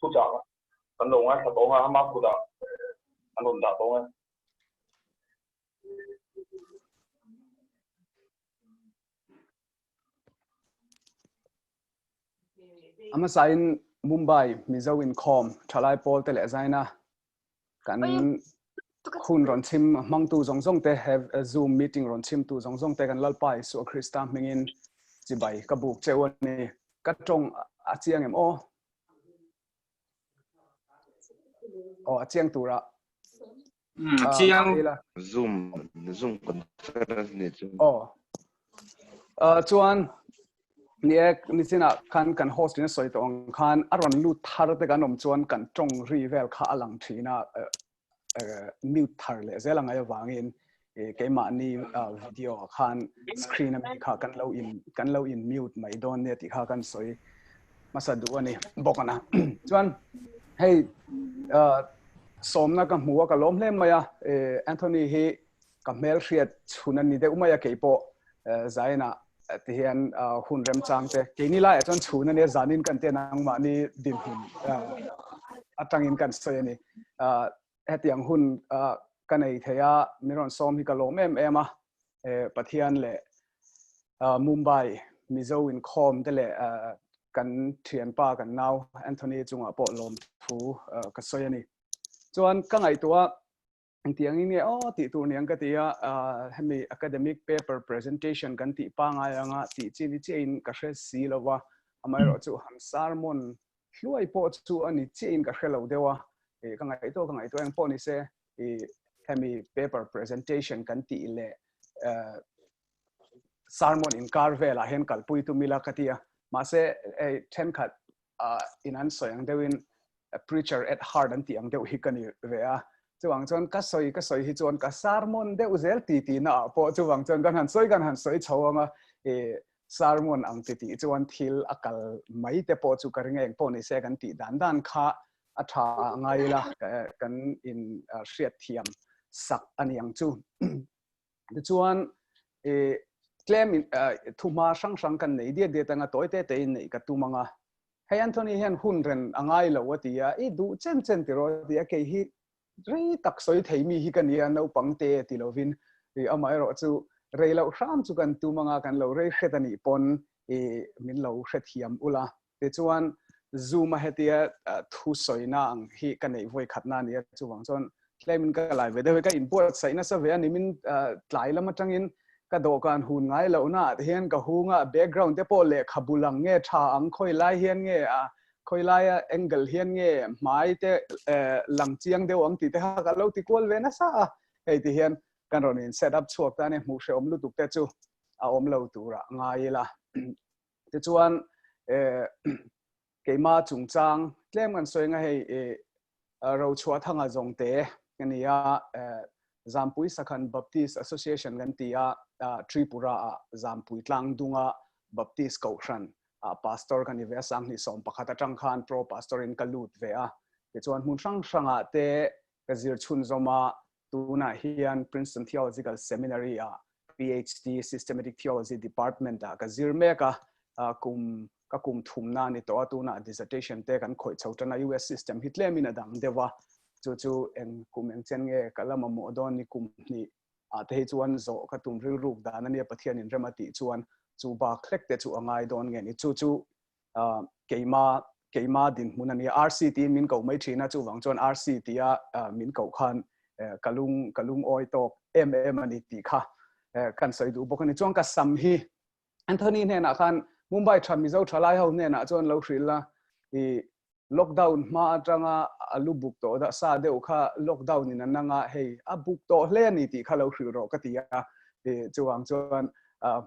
Thuchah kan lo ngaithla tawh ang a, ama kutah an rawn dah tawh ang e. A hmasain Mumbai Mizo inkhawm thalai pawl te leh zaina kan hun rawn chhim hmangtu zawng zawng te he Zoom meeting rawn chhimtu zawng zawng te kan Lalpa Isua Krista hmingin chibai ka buk cheu a ni. Ka tawng a chiang em aw? Aw a chiang tura. A chiang. Zoom Zoom conference ni chu. Aw. Chuan ni e nichinah khan kan host in a sawi tawh ang khan a rawn lut thar te kan awm chuan kan tawng ri vel kha a lang thin a mute thar leh zel a ngai avangin keimahni video ah khan screen ami kha kan lo in kan lo in mute mai dawn nia tih kha kan sawi hmasa duh a ni bawk a na. Chuan hei sawmna ka hmu a ka lawm hle mai a Anthony hi ka hmel hriat chhun a ni deuh mai a keipawh Zainah ti hian hun remchang te keini laiah chuan chhun a nia zanin kan tia nangmahni dinhmun atangin kan sawi a ni. Hetiang hun ka nei thei a min rawn sawm hi ka lawm em em a Pathian leh Mumbai Mizo inkhawm te leh kan thianpa kan nau Anthony chungah pawh lawmthu ka sawi a ni. Chuan ka ngaihtuah Engtiang in nge aw tih tur niang ka ti a, hemi academic paper presentation kan tih pangai anga tih chi ni chiah in ka hre si lo va, amaherawh chu han sermon hluai pawh chu a ni chiah in ka hre lo deuh a, ka ngaihtuah ka ngaihtuah eng pawh ni se hemi paper presentation kan tih leh sermon inkar velah hian kalpui tum ila ka ti a, mahse hei thenkhat in an sawi ang deuhin preacher at heart an tih ang deuh hi ka ni ve a chuvang chuan ka sawi ka sawi hi chuan ka sermon deuh zel ti ti na ah pawh chuvang chuan kan han sawi kan han sawi chho anga i sermon ang ti tih chuan thil a kal mai te pawh chu ka ring eng pawh ni se kan tih dan dan kha a tha ah ngai ila kan in hriat thiam sak ani ang chu tichuan i tlem in thuhma hrang hrang kan nei diat diat anga tawi te te in neih ka tum anga hei Anthony hian hun ren a ngai lo a ti a i duh chen chen tiraw a ti a kei hi rei tak sawi thei mi hi ka nia naupang te ti lovin i amaherawh chu rei loh hram chu kan tum anga kan lo rei hret a nih pawn i min lo hrethiam ula Tichuan, Zoom-a hetia thu sawina ang hi ka neih vawi khatna a ni a, chuvang chuan tlemin ka lai ve deuh hi ka inbuatsaih nasa ve a ni. Min tlai lam atangin ka dawhkan hun ngai lohna ah te hian ka hung a, background te pawh lehkhabu lang nge tha ang, khawi lai hian nge a, khawi laia angle hian nge hmai te lang chiang deuh ang tih te kha ka lo ti kual ve nasa a, hei ti hian kan rawn in set up chhuak ta a ni, hmuh hrehawm lutuk te chu a awm lo turah ngai ila. Tichuan keima chungchang tlem kan sawi anga hei Rochhuahthanga zawngte ka ni a, Zampui Sakhan Baptist Association kan ti a, Tripura ah Zampui Tlangdunga Baptist Kohhran ah Pastor ka ni ve a, 2011 atang khan Pro Pastor in ka lut ve a. Tichuan hmun hrang hrangah te ka zir chhunzawm a, tunah hian Princeton Theological Seminary ah PhD Systematic Theology Department ah ka zir mek a, kum ka kum thumna a ni tawh a, tunah dissertation te kan khawih chho tan a, US system hi tlemin a dang deuh a, chu chu eng kum eng chen nge ka la mamawh dawn ni kum hnih ah te hi chuan zawh ka tum rilruk dan a nia Pathian in rem a tih chuan chu bak hlek te chu a ngai dawn nge ni chu chu keima keima dinhmun a nia RC tiin min koh mai thin a chuvang chuan RC tia min koh khan ka lung ka lungawi tawk em em a ni tih kha kan sawi duh bawk a ni chuan ka sam hi Anthony hnenah khan Mumbai tha Mizo thalai ho hnenah chuan lo hrilh la i lockdown hma atanga a lu buk tawh dah sa deuh kha lockdown in a nang a hei a buk tawh hle a ni tih kha lo hrilh rawh ka ti a chuvang chuan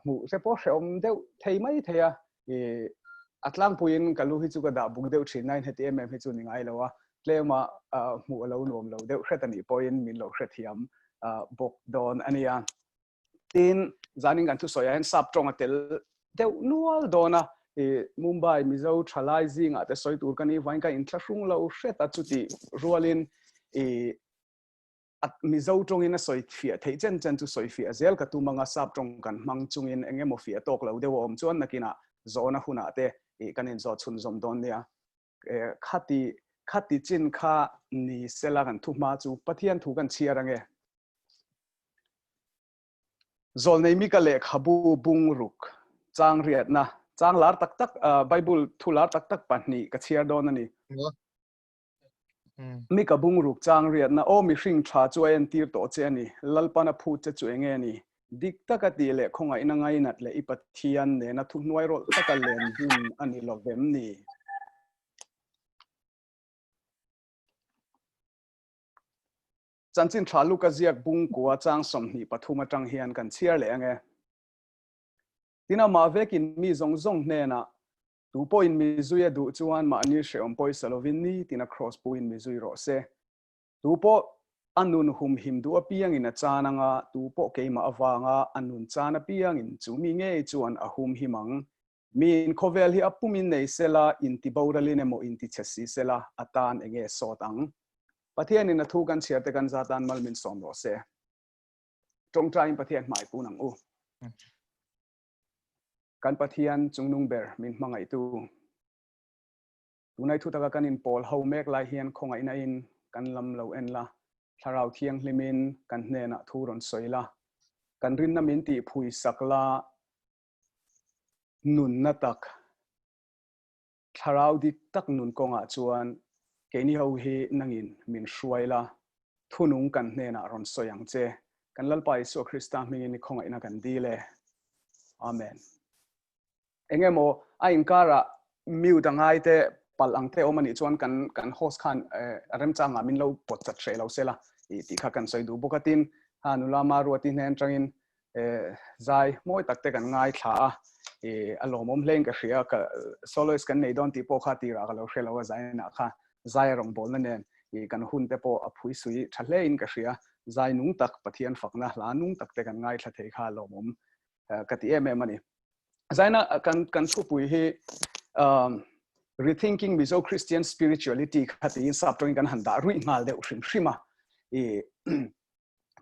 hmuh te pawh hrehawm deuh thei mai thei a I a tlangpuiin ka lu hi chu ka dah buk deuh thin nain heti em em hi chu ni ngai lo a, tlema hmuh a lo nuam lo deuh hret a nih pawhin min lo hrethiam bawk dawn a nia. Tin, zanin kan thusawi ah hian sap tawng a tel deuh nual dawn a, i Mumbai Mizo thalai zingah te sawi tur ka nih vain ka inthlahrung lo hret a, chutih rualin i A Mizo tawngin a sawi fiah theih chen chen chu sawi fiah zel ka tum anga sap tawng kan hmang chungin eng emaw fiah tawk lo deuh a awm chuan nakinah zawhna hunah te ih kan inzawh chhunzawm dawn nia. Khati. Khati chin kha ni sela kan thuhma chu Pathian thu kan chhiar ange. Zawlnei Mika lehkhabu bungruk chang riatna chang lar tak tak Bible thu lar tak tak pahnih ka chhiar dawn a ni. Mika bungruk chang riatna aw mihring tha chu a entir tawh che a ni. Lalpan a phut che chu enge a ni? Dik taka tih leh khawngaihna ngainat leh i Pathian nena thuhnuai rawlh taka len dun a ni lovem ni? Chanchin tha Luka ziak bungkua chang 23 atang hian kan chhiar leh ange. Tin amah vekin mi zawng zawng hnenah tu pawhin mi zui a duh chuan mahni hrehawm pawisa lovin nitin a kraws puin mi zui rawh se. Tu pawh a nun humhim duh apiangin a chan anga tu pawh keimah avanga a nun chan apiangin chu mi ngei chuan a humhim ang. Miin khawvel hi a pumin nei sela, inti boralin emaw inti chhe si sela, a tan enge sawt ang? Pathianin a thu kan chhiar te kan za tan mal min sawm rawh se. Tawngtaiin Pathian hmai pun ang u. Kan Pathian chungnung ber min hmangaihtu. Tunai thu taka kan inpawl ho mek lai hian khawngaihna in kan lam lo en la, Thlarau Thianghlimin kan hnenah thu rawn sawi la, kan rinna min tihphui sak la, Nunna tak, thlarau dik tak nun kawngah chuan keini ho hi nangin min hruai la, thunung kan hnenah rawn sawi ang che. Kan Lalpa Isua Krista hmingin i khawngaihna kan dil e. Amen. Enge maw a inkarah mute a ngai te palh ang te awm anih chuan kan kan host khan remchangah min lo pawt chat hreh lo sela tih kha kan sawi duh bawk a. Tin, ha nula Maruati hnen atangin zai mawi tak te kan ngaithla a, a lawmawm hlein ka hria, ka soloist kan nei dawn tih pawh kha tirah ka lo hre lo a, zainah kha zai a rawngbawlna nen kan hun te pawh a phui sui tha hlein ka hria, zai nung tak Pathian fakna hla nung tak te kan ngaithla thei kha a lawmawm ka ti em em a ni. Zaina kan kan thupui hi Rethinking Mizo Christian Spirituality kha tiin sap tawngin kan han dah ruih nghal deuh hrim hrim a,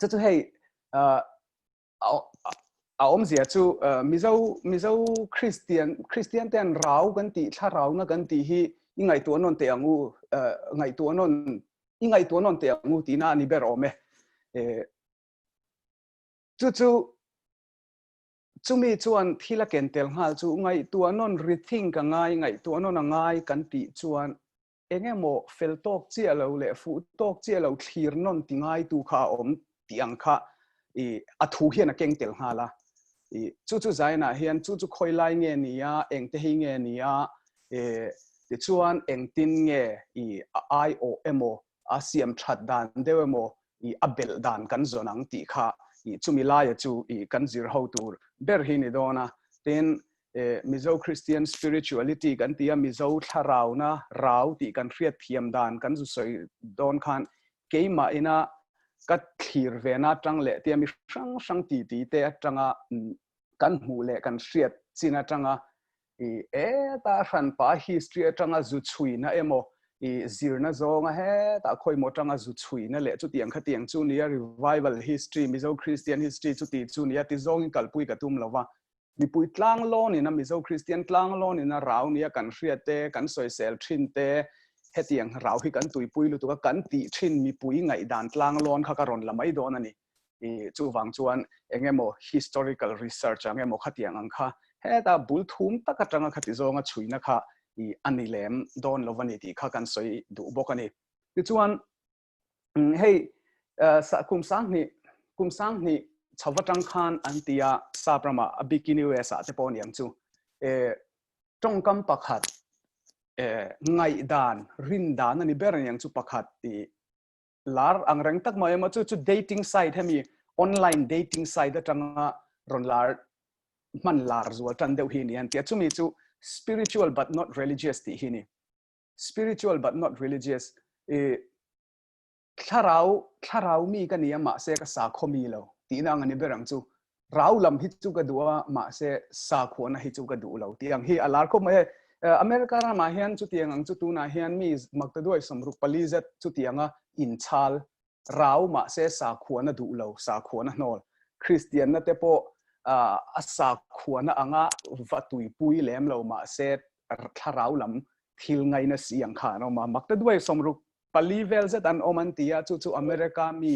chu chu hei a awmzia chu Mizo Mizo Christian Christian te an rau kan tih thlarau na kan tih hi i ngaihtuah nawn teh ang u ngaihtuah nawn i ngaihtuah nawn teh ang u tihna a ni ber awm e. Chu chu chumi chuan thil a ken tel nghal chu ngaihtuah nawn rethink a ngai ngaihtuah nawn a ngai kan tih chuan eng emaw fel tawk chiah lo leh fuh tawk chiah lo thlir nawn ti ngaitu kha a awm tih ang kha i a thu hian a keng tel nghal a. I chu chu Zion-ah hian chu chu khawi lai nge ni a, eng te hi nge ni a, e tichuan engtin nge i a aiawh emaw a siam that dan deuh emaw i a belh dan kan zawn ang tih kha i chumi laia chu i kan zir ho tur ber hi ni dawn a. Tin, Mizo Christian spirituality kan ti a, Mizo thlarauna rau tih kan hriat thiam dan kan zu sawi dawn khan keimah ina ka thlir vena atang leh tia mi hrang hrang ti ti te atanga kan hmuh leh kan hriat chin atanga i eta hranpa history atanga zu chhuina emaw i zirna zawnga hetah khawimaw atanga zu chhuina leh chutiang khatiang chu nia revival history Mizo Christian history chuti chu nia ti zawngin kalpui ka tum lova Mipui tlanglawn ina Mizo Kristian tlanglawn ina rau nia kan hriat te, kan sawisel thin te, hetiang rau hi kan tuipui lutuk a, kan tih thin mipui ngaihdan tlanglawn kha ka rawn la mai dawn a ni. I chuvang chuan eng emaw historical research ang emaw khatiang ang kha heta bul thum tak atanga khati zawnga chhuina kha i a ni lem dawn lo a ni tih kha kan sawi duh bawk a ni. Tichuan hei kum sanghnih kum sanghnih chhova tang khan an tia sap rama a bikin US ah te pawh niang chu tawngkam pakhat ngaihdan rin dan ani ber aniang chu pakhat i lar ang reng tak mai emaw chu chu dating site hemi online dating site atanga rawn lar hman lar zual tan deuh hi ni an tia chumi chu spiritual but not religious tih hi ni. Spiritual but not religious i thlarau thlarau mi ka ni a mahse ka sakhaw mi lo tihna ang a ni ber ang chu. Rau lam hi chu ka duh a mahse sakhuana hi chu ka duh lo tih ang hi a lar khawp mai hei. America ramah hian chutiang ang chu tunah hian mi maktaduai 64 zet chutianga inchhal rau mahse sakhuana duh lo sakhuana hnawl Kristianna te pawh a sakhuana anga va tuipui lem lo mahse thlarau lam. Thil ngaina si ang kha an awm a. Makta duai 64 vel zet an awm an ti a, chu chu America mi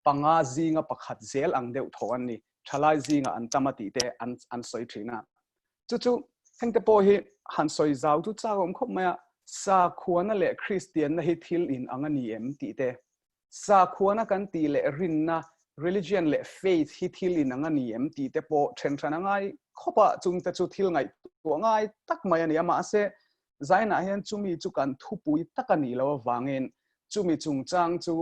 panga zinga pakhat zel ang deuh tho an ni. Thalai zinga an tam a tih te an an sawi thin a. Chu chu hengte pawh hi han sawi zau chu chak awm khawp mai a, sakhuana leh Kristianna hi thil in ang a ni em tih te, sakhuana kan tih leh rinna, religion leh faith hi thil in ang a ni em tih te pawh then hran a ngai khawp a, chungte chu thil ngaihtuah ngai tak mai a ni a, mahse Zainah hian chumi chu kan thupui tak a nih loh avangin chumi chungchang chu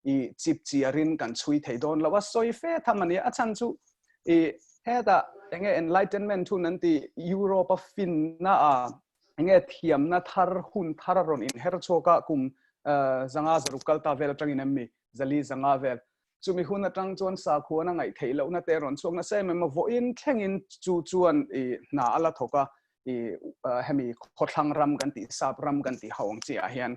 i chip chiarin kan chhui thei dawn lo a, sawi fe tham a ni. A chhan chu i hetah enge enlightenment hun an ti Europe a finna a enge thiamna thar hun thar a rawn inher chhuak a kum zanga zaruk kal ta vel atangin em mi zali zanga vel chumi hun atang chuan sakhuan a ngaih theih lohna te rawn chhuak nasa em em a vawiin thlengin chu chuan i hna a la thawk a i hemi khawthlang ram kan tih sap ram kan tih ho ang chi ah hian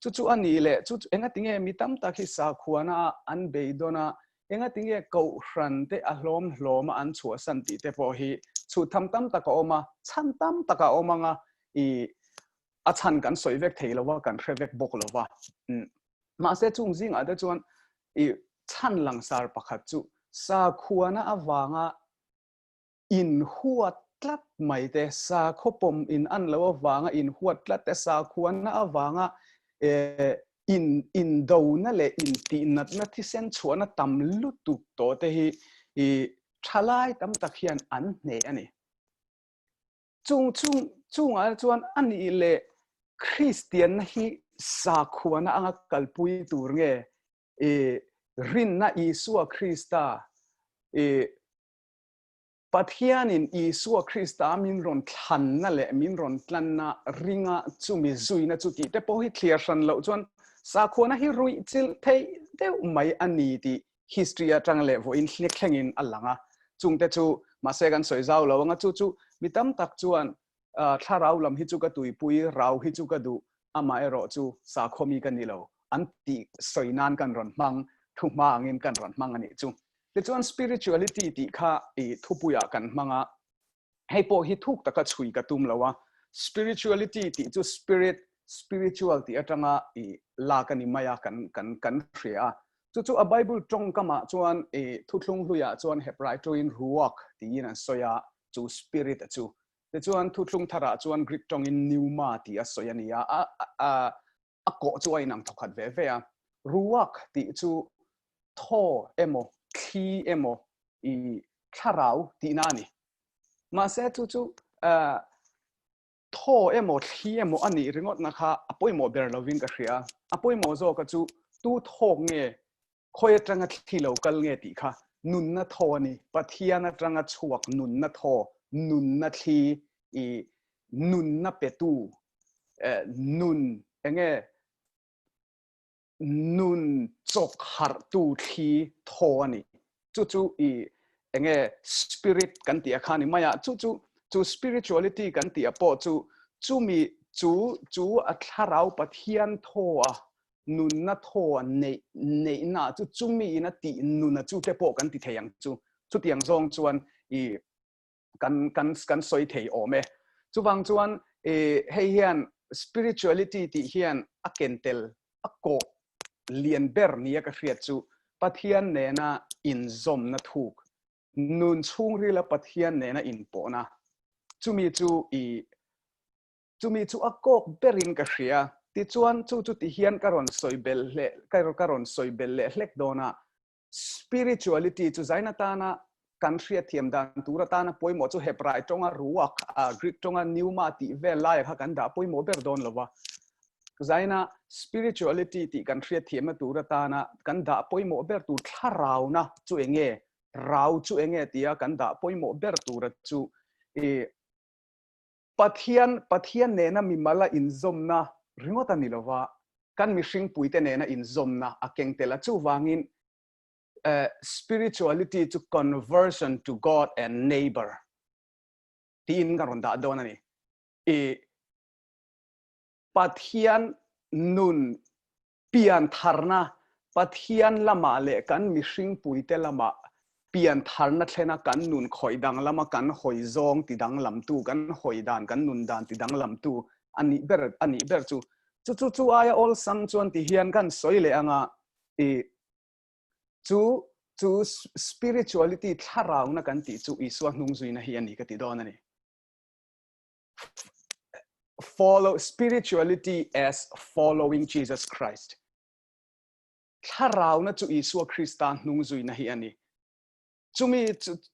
chu chu a ni leh chu enga tinge mi tam tak hi sakhuana an beidawn a enga tinge kohhran te a hlawm hlawm a an chhuahsan tih te pawh hi chhut tham tam tak a awm a chhan tam tak a awm anga i a chhan kan sawi vek thei lova kan hre vek bawk lova mahse chung zingah te chuan i chhan langsar pakhat chu sakhuana avanga in huat tlat mai te, sakhaw pawm in an lo avanga in huat tlat te, sakhuana avanga in indona leh intihnatna thisen chhuahna tam lutuk tawh te hi i thalai tam tak hian an hneh a ni. Chung chung chungah chuan a nih leh Kristianna hi sakhuana anga kalpui tur nge i rinna Isua Krista i Pathianin Isua Krista min rawn thlanna leh min rawn tlanna ringa chumi zuina chu tih te pawh hi thliar hran loh chuan sakhuana hi ruih chilh theih deuh mai a ni tih history atang leh vawiin hliak thlengin a lang a. Chungte chu mahse kan sawi zau lo anga chu chu mi tam tak chuan thlarau lam hi chu ka tuipui, rau hi chu ka duh, amaherawh chu sakhaw mi ka ni lo an tih sawi nan kan rawn hmang, thuhma angin kan rawn hmang a nih chu. Tichuan spirituality tih kha i thupuiah kan hmang a, hei pawh hi thuk taka chhui ka tum lo a, spirituality tih chu spirit, spiritual tih atanga i lak a ni mai a kan kan kan hria a. Chu chu a Bible tawngkamah chuan i thuthlung hluiah chuan Hebrai tawngin ruach tiin an sawi a, chu spirit a chu. Tichuan thuthlung tharah chuan Greek tawngin pneuma tih a sawi a ni a, a a a kawh chu a inang thawkhat ve ve a. Ruak tih chu thaw emaw, thli emaw, i thlarau tihna a ni. Mahse chu chu thaw emaw, thli emaw a nih ringawtna kha a pawimawh ber lovin ka hria. A pawimawh zawka chu tu thawk nge, khawi atanga thli lo kal nge tih kha nunna thaw a ni. Pathian atanga chhuak nunna thaw, nunna thli, i nunna petu nun enge nun chawk harhtu thli thaw a ni. Chu chu i enge spirit kan tih a kha ni mai a, chu chu chu spirituality kan tih a pawh chu chumi chu chu a thlarau Pathian thaw a nunna thaw a neih neihna chu chumi in a tih nun a chu te pawh kan ti thei ang chu. Chutiang zawng chuan i kan kan kan sawi thei awm e. Chuvang chuan e hei hian spirituality tih hian a ken tel a kawh lian ber nia ka hriat chu Pathian nena inzawmna thuk, nun chhungrila Pathian nena inpawhna chumi chu i chumi chu a kawk berin ka hria. Tichuan chu chu ti hian ka rawn sawi bel hle ka rawn sawi bel leh hlek dawn a. Spirituality chu zain atana kan hriatthiam dan tur atana pawimawh chu Hebrai tawnga ruach, Greek tawnga pneuma tih vel laia kha kan dah pawimawh ber dawn lo va. Zaina spirituality tih kan hriatthiamna tur atana kan dah pawimawh ber tur thlarauna chu enge, rau chu enge tia kan dah pawimawh ber tura chu i Pathian, Pathian nena mimala inzawmna ringawt a ni lo va, kan mihringpuite nena inzawmna a keng tel a. Chuvangin spirituality chu conversion to God and neighbor tiin ka rawn dah dawn a ni. I Pathian nun pian tharna, Pathian lamah leh kan mihringpuite lamah pian tharna thlena kan nun khawih dang lama kan hawi zawng ti danglamtu, kan hawi dan, kan nun dan ti danglamtu. A nih ber a nih ber chu. Chu chu chu aia awlsam chuan ti hian kan sawi leh anga i chu chu spirituality thlarauna kan tih chu Isua hnung zuina hi a ni ka ti dawn a ni. Follow spirituality as following Jesus Christ. Thlarauna chu Isua Krista hnung zuina hi a ni. Chumi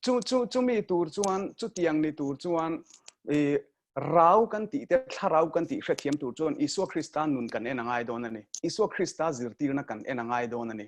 chu chu chumi tur chuan chutiang ni tur chuan i rau kan tih te thlarau kan tih hrethiam tur chuan Isua Krista nun kan en a ngai dawn a ni. Isua Krista zirtirna kan en a ngai dawn a ni.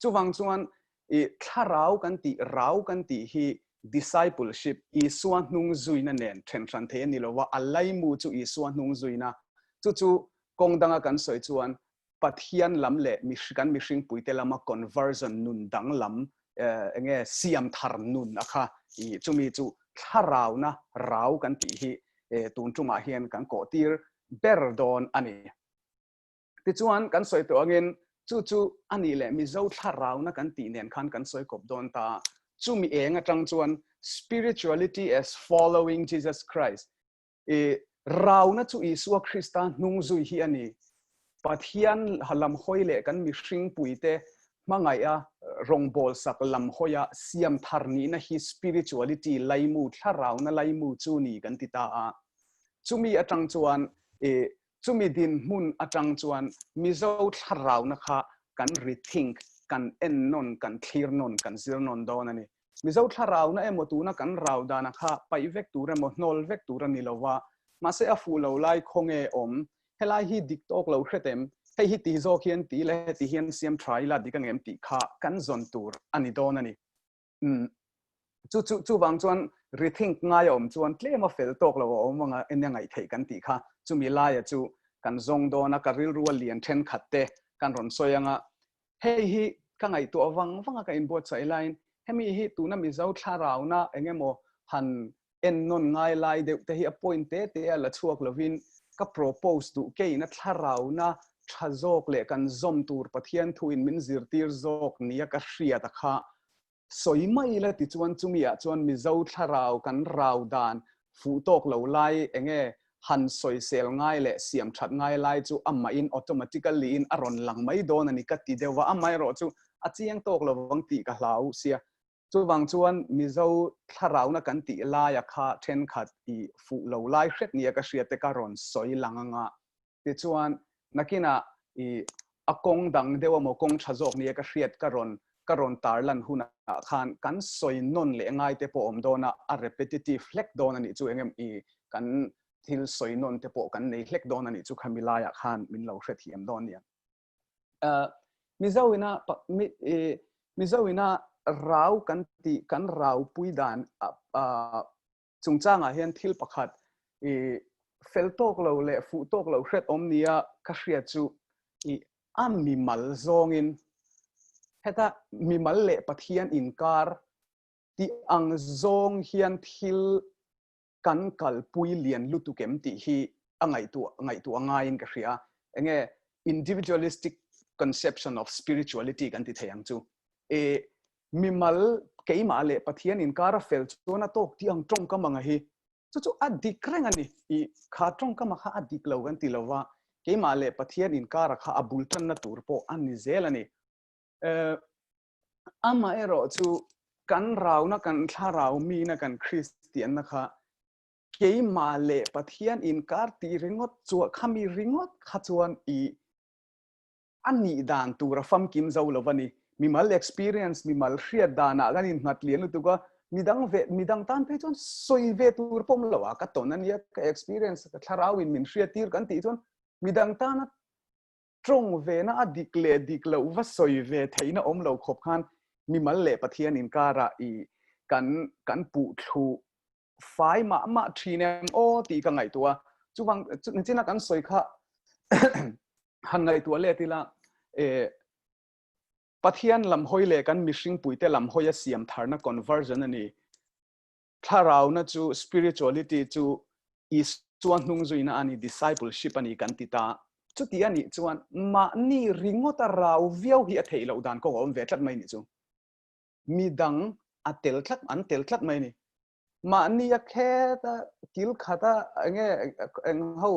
Chuvang chuan i thlarau kan tih rau kan tih hi discipleship Isua hnung zuina nen then hran thei a ni lova, a laimu chu Isua hnung zuina. Chu chu kawng danga kan sawi chuan Pathian lam leh kan mihring puite lama conversion nun danglam enge siam thar nun a kha i chumi chu thlarauna rau kan tih hi tun tumah hian kan kawh tir ber dawn a ni. Tichuan kan sawi tawh angin chu chu a nih leh Mizo thlarauna kan tih nen khan kan sawi kawp dawn ta. Chumi eng atang chuan spirituality as following Jesus Christ I rauna chu Isua Krista hnung zui hi a ni. Pathian lam hawi leh kan mihring puite hmangaiha rawngbâwl sak lam hawia siam thar nihna hi spirituality laimu, thlarauna laimu chu ni kan ti ta a. Chumi aṭang chuan i chumi dinhmun aṭang chuan Mizo thlarauna kha kan rethink, kan ennawn, kan thlir nawn, kan zir nawn dawn a ni. Mizo thlarauna emaw tuna kan rau dana kha paih vek tur emaw hnawl vek tur a ni lo va, mahse a fuh lo lai khawnge awm? Helai hi dik tawk lo hret em? Hei hi ti zawk hian ti ila heti hian siam tha ila dik angem tih kha kan zawn tur a ni dawn a ni. Umm chu chu chuvang chuan rethink ngai a awm chuan tlem a fel tawk lo a awm anga eng a ngaih theih kan tih kha chumi laia chu kan zawng dawn a, ka rilru a lian thenkhat te kan rawn sawi anga Hei hi ka ngaihtuah vang vang a ka inbuatsaih laiin hemi hi tuna Mizo thlarauna eng emaw han ennawn ngai lai deuh te hi a point te te a la chhuak lovin ka propose duh keina thlarauna tha zawk leh kan zawm tur Pathian thuin min zirtir zawk nia ka hriat a kha Sawi mai ila tichuan chumi ah chuan Mizo thlarau kan rau dan fuh tawk lo lai enge han sawisel ngai leh siam that ngai lai chu amahin automatically in a rawn lang mai dawn a ni ka ti deuh va, amaherawh chu a chiang tawk lo vang tih ka hlau sia. Chuvang chuan Mizo thlarauna kan tih laia kha thenkhat i fuh lo lai hret nia ka hriat te ka rawn sawi lang anga Tichuan, nakinah i a kawng dang deuh emaw kawng tha zawk nia ka hriat ka rawn ka rawn tarlan hunah khan kan sawi nawn leh ngai te pawh awm dawn a, a repetitive hlek dawn a nih chu engem i kan thil sawi nawn te pawh kan nei hlek dawn a nih chu khami laiah khan min lo hrethiam dawn nia. Uh, Mizo ina mi, i, Mizo ina rau kan ti kan rau pui dan uh, Chungchangah hian thil pakhat i fel tawk lo leh fuh tawk lo hret awm nia ka hriat chu i a mimal zawngin heta mimal leh Pathian inkar tih ang zawng hian thil kan kalpui lian lutuk em tih hi a ngaihtuah ngaihtuah ngaiin ka hria. Enge individualistic conception of spirituality kan ti thei ang chu. E Mimal keimah leh Pathian inkar a fel chuan a tawk tih ang tawngkam anga hi chu chu a dik reng a ni. I kha tawngkama kha a dik lo kan ti lo va, keimah leh Pathian inkara kha a bul tanna tur pawh a ni zel a ni. Amaherawh chu kan rauna kan thlarau mina kan Kristianna kha keimah leh Pathian inkar tih ringawt chuah khami ringawt kha chuan i A nih dan tur a famkim zo lo a ni. Mimal experience, mimal hriat danah kan innghat lian lutuk a, midang ve, midang tan phei chuan sawi ve tur pawh awm lo a, ka tawn a nia, ka experience, ka thlarau in min hriat tir kan tih chuan midang tana tawng vena a dik leh dik loh va sawi ve theihna awm lo khawp khan mimal leh Pathian inkarah i kan kan puh thlu fai mah mah thin em aw tih ka ngaihtuah a. Chuvang nichina kan sawi kha han ngaihtuah let ila e Pathian lam hawi leh kan mihring puite lam hawi a siam tharna conversion a ni. Thlarauna chu spirituality chu Isua hnung zuina a ni, discipleship a ni kan ti ta. Chuti a nih chuan mahni ringawta rau viau hi a theih loh dan kawng a awm ve tlat mai nih chu. Midang a tel tlat an tel tlat mai ni. Mahni a khet a kil khat a enge eng ho.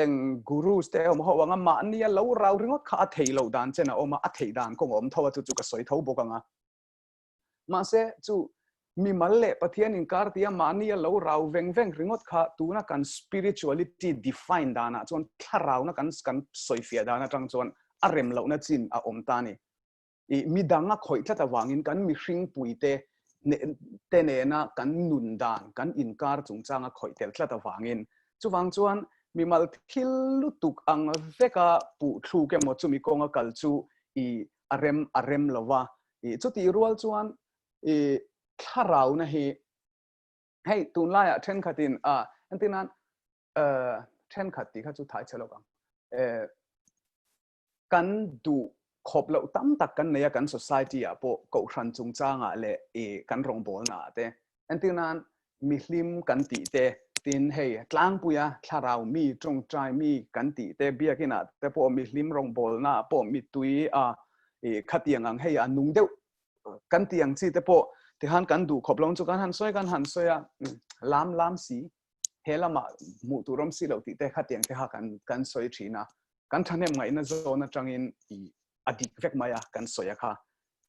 Eng gurus te awm ho anga mahnia lo rau ringawt kha a thei loh dan chen a awm a, a theih dan kawng a awm tho a chu chu ka sawi tho bawk ang a. Mahse chu mimal leh Pathian inkar tia mahnia lo rau veng veng ringawt kha tuna kan spirituality define danah chuan thlarauna kan kan sawifiah dan atang chuan a rem lohna chin a awm ta a ni. I midang a khawih tlat avangin kan mihring puite te nena kan nun dan, kan inkar chungchang a khawih tel tlat avangin. Chuvang chuan mimal thil lutuk ang veka puh thluk emaw chumi kawnga kal chu i a rem a rem lo va. I chutih rual chuan i thlarauna hi hei tunlaiah thenkhatin a entirnan thenkhat tih kha chu thai chhe lawk ang. Kan duh khawp loh tam tak kan nei a kan society ah pawh kohhran chungchangah leh i kan rawngbawlna ah te. Entir nan mihlim kan tih te, tin hei tlangpuia thlarau mi tawngtai mi kan tih te, biakin ah te pawh mihlim rawngbawlna ah pawh mitui a i khatiang ang hei a nung deuh kan tih ang chi te pawh tikhan kan duh khawp lo chu kan han sawi kan han sawi a lam lam si he lamah hmuh tur awm si loh tih te khatiang te kha kan kan sawi thin a. Kan thahnem ngaihna zawn atangin i a dik vek mai a kan sawi a kha.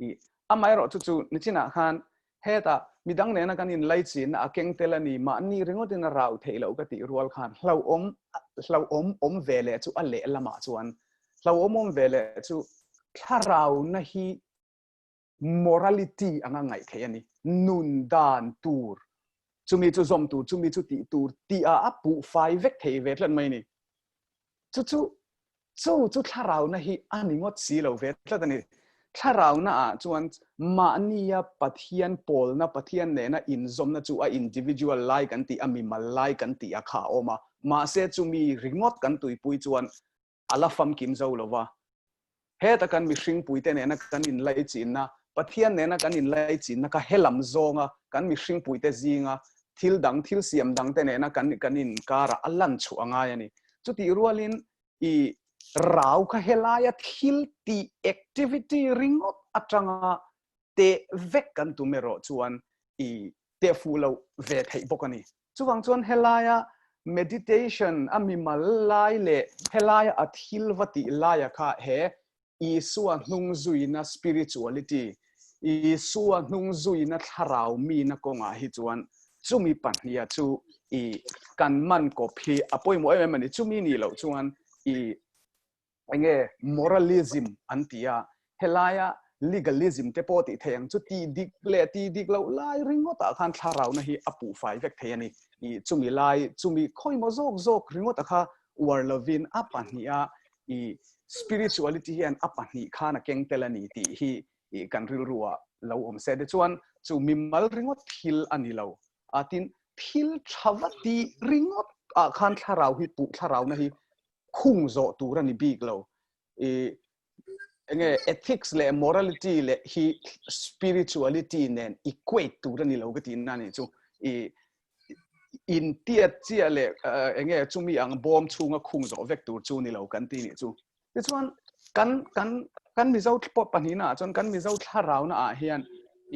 I amaherawh chu chu nichinah khan hetah midang nena kan inlaichinna a keng tel a ni, mahni ringawtin a rau theih loh ka tih rual khan hlauhawm hlauhawm awm ve leh chu a lehlamah chuan hlauhawm awm ve leh chu thlarauna hi morality anga ngaih theih a ni. Nun dan tur, chumi chu zawm tur, chumi chu tih tur tih ah a puh fai vek thei ve tlat mai a ni. Chu chu chu chu thlarauna hi a ni ngawt si lo ve tlat a ni. Thlarauna ah chuan mahnia Pathian pawlna, Pathian nena inzawmna chu a individual lai kan tih, a mimal lai kan tih a kha a awm a. Mahse chumi ringawt kan tuipui chuan a la famkim zo lo va. Heta kan mihringpuite nena kan inlaichinna, Pathian nena kan inlaichinna kha helam zawnga kan mihringpuite zinga thil dang, thil siam dangte nena kan kan inkarah a lan chhuah a ngai a ni. Chutih rualin i rau kha helaia thil tih, activity, ringawt atanga teh vek kan tum erawh chuan i teh fuh loh ve theih bawk a ni. Chuvang chuan helaia meditation a mimal lai leh helaia a thil va tih laia kha he Isua hnung zuina spirituality, Isua hnung zuina thlarau mina kawngah hi chuan chumi pahniha chu i kan man kawp hi a pawimawh em em a ni. Chumi nih loh chuan i enge moralism an ti a, helaia legalism te pawh tih theih ang chu tih dik leh tih dik loh lai ringawtah khan thlarauna hi a puh fai vek thei a ni. Ih chumi lai chumi khawimaw zawk zawk ringawtah kha uar lovin a pahniha ih spirituality hian a pahnih khan a keng tel a ni tih hi ih kan rilruah lo awm se. Tichuan chu mimal ringawt thil a ni lo a, tin thil tha va tih ringawt ah khan thlarau hi puh thlarauna hi khung zawh tur a ni bik lo. I enge ethics leh morality leh hi spirituality nen equate tur a ni lo ka tih na ni chu. I in tiat chiah leh enge chumi ang bawm chhunga khung zawh vek tur chu ni lo kan ti ni chu. Tichuan kan kan kan Mizo pawh pahnihna ah chuan kan Mizo thlarau na ah hian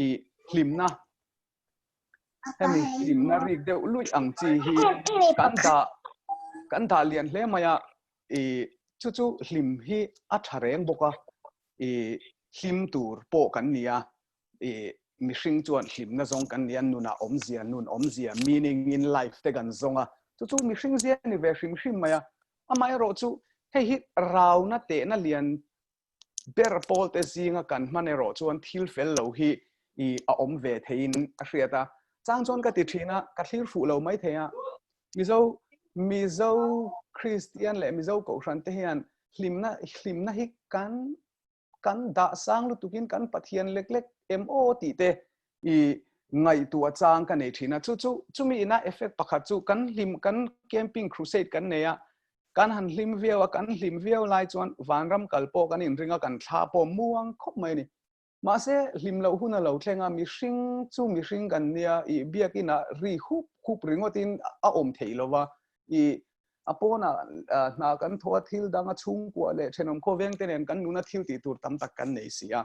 i hlimna Hemi hlimna rik deuh luih ang chi hi kan dah kan dah lian hle mai a, i chu chu hlim hi a tha reng bawk a, i hlim tur pawh kan ni a, i mihring chuan hlimna zawng kan ni a, nunah awmzia, nun awmzia, meaning in life te kan zawng a, chu chu mihring zia a ni ve hrim hrim mai a, amaherawhchu hei hi rauna tehna lian ber pawl te zinga kan hman erawh chuan thil fel lo hi i a awm ve theiin a hriat a. Chang chuan ka ti thin a, ka thlir fuh lo mai thei a. Mizo Mizo Kristian leh Mizo Kohhran te hian hlimna hlimna hi kan kan dah sang lutukin kan Pathian lek lek em aw tih te i ngaihtuah chang ka nei thin a. Chu chu chumi ina effect pakhat chu kan hlim kan camping crusade kan nei a, Kan han hlim viau a, kan hlim viau lai chuan vanram kal pawh kan inring a, kan thla pawh muang khawp mai a ni. Mahse, hlim loh hun a lo thleng a, mihring chu mihring kan nia, ih biakinah ri hup hup ringawtin a awm theih lo va, ih a pawnah hna kan thaw a, thil dang a chhungkua leh thenawm khawveng te nen kan nuna thil tih tur tam tak kan nei si a.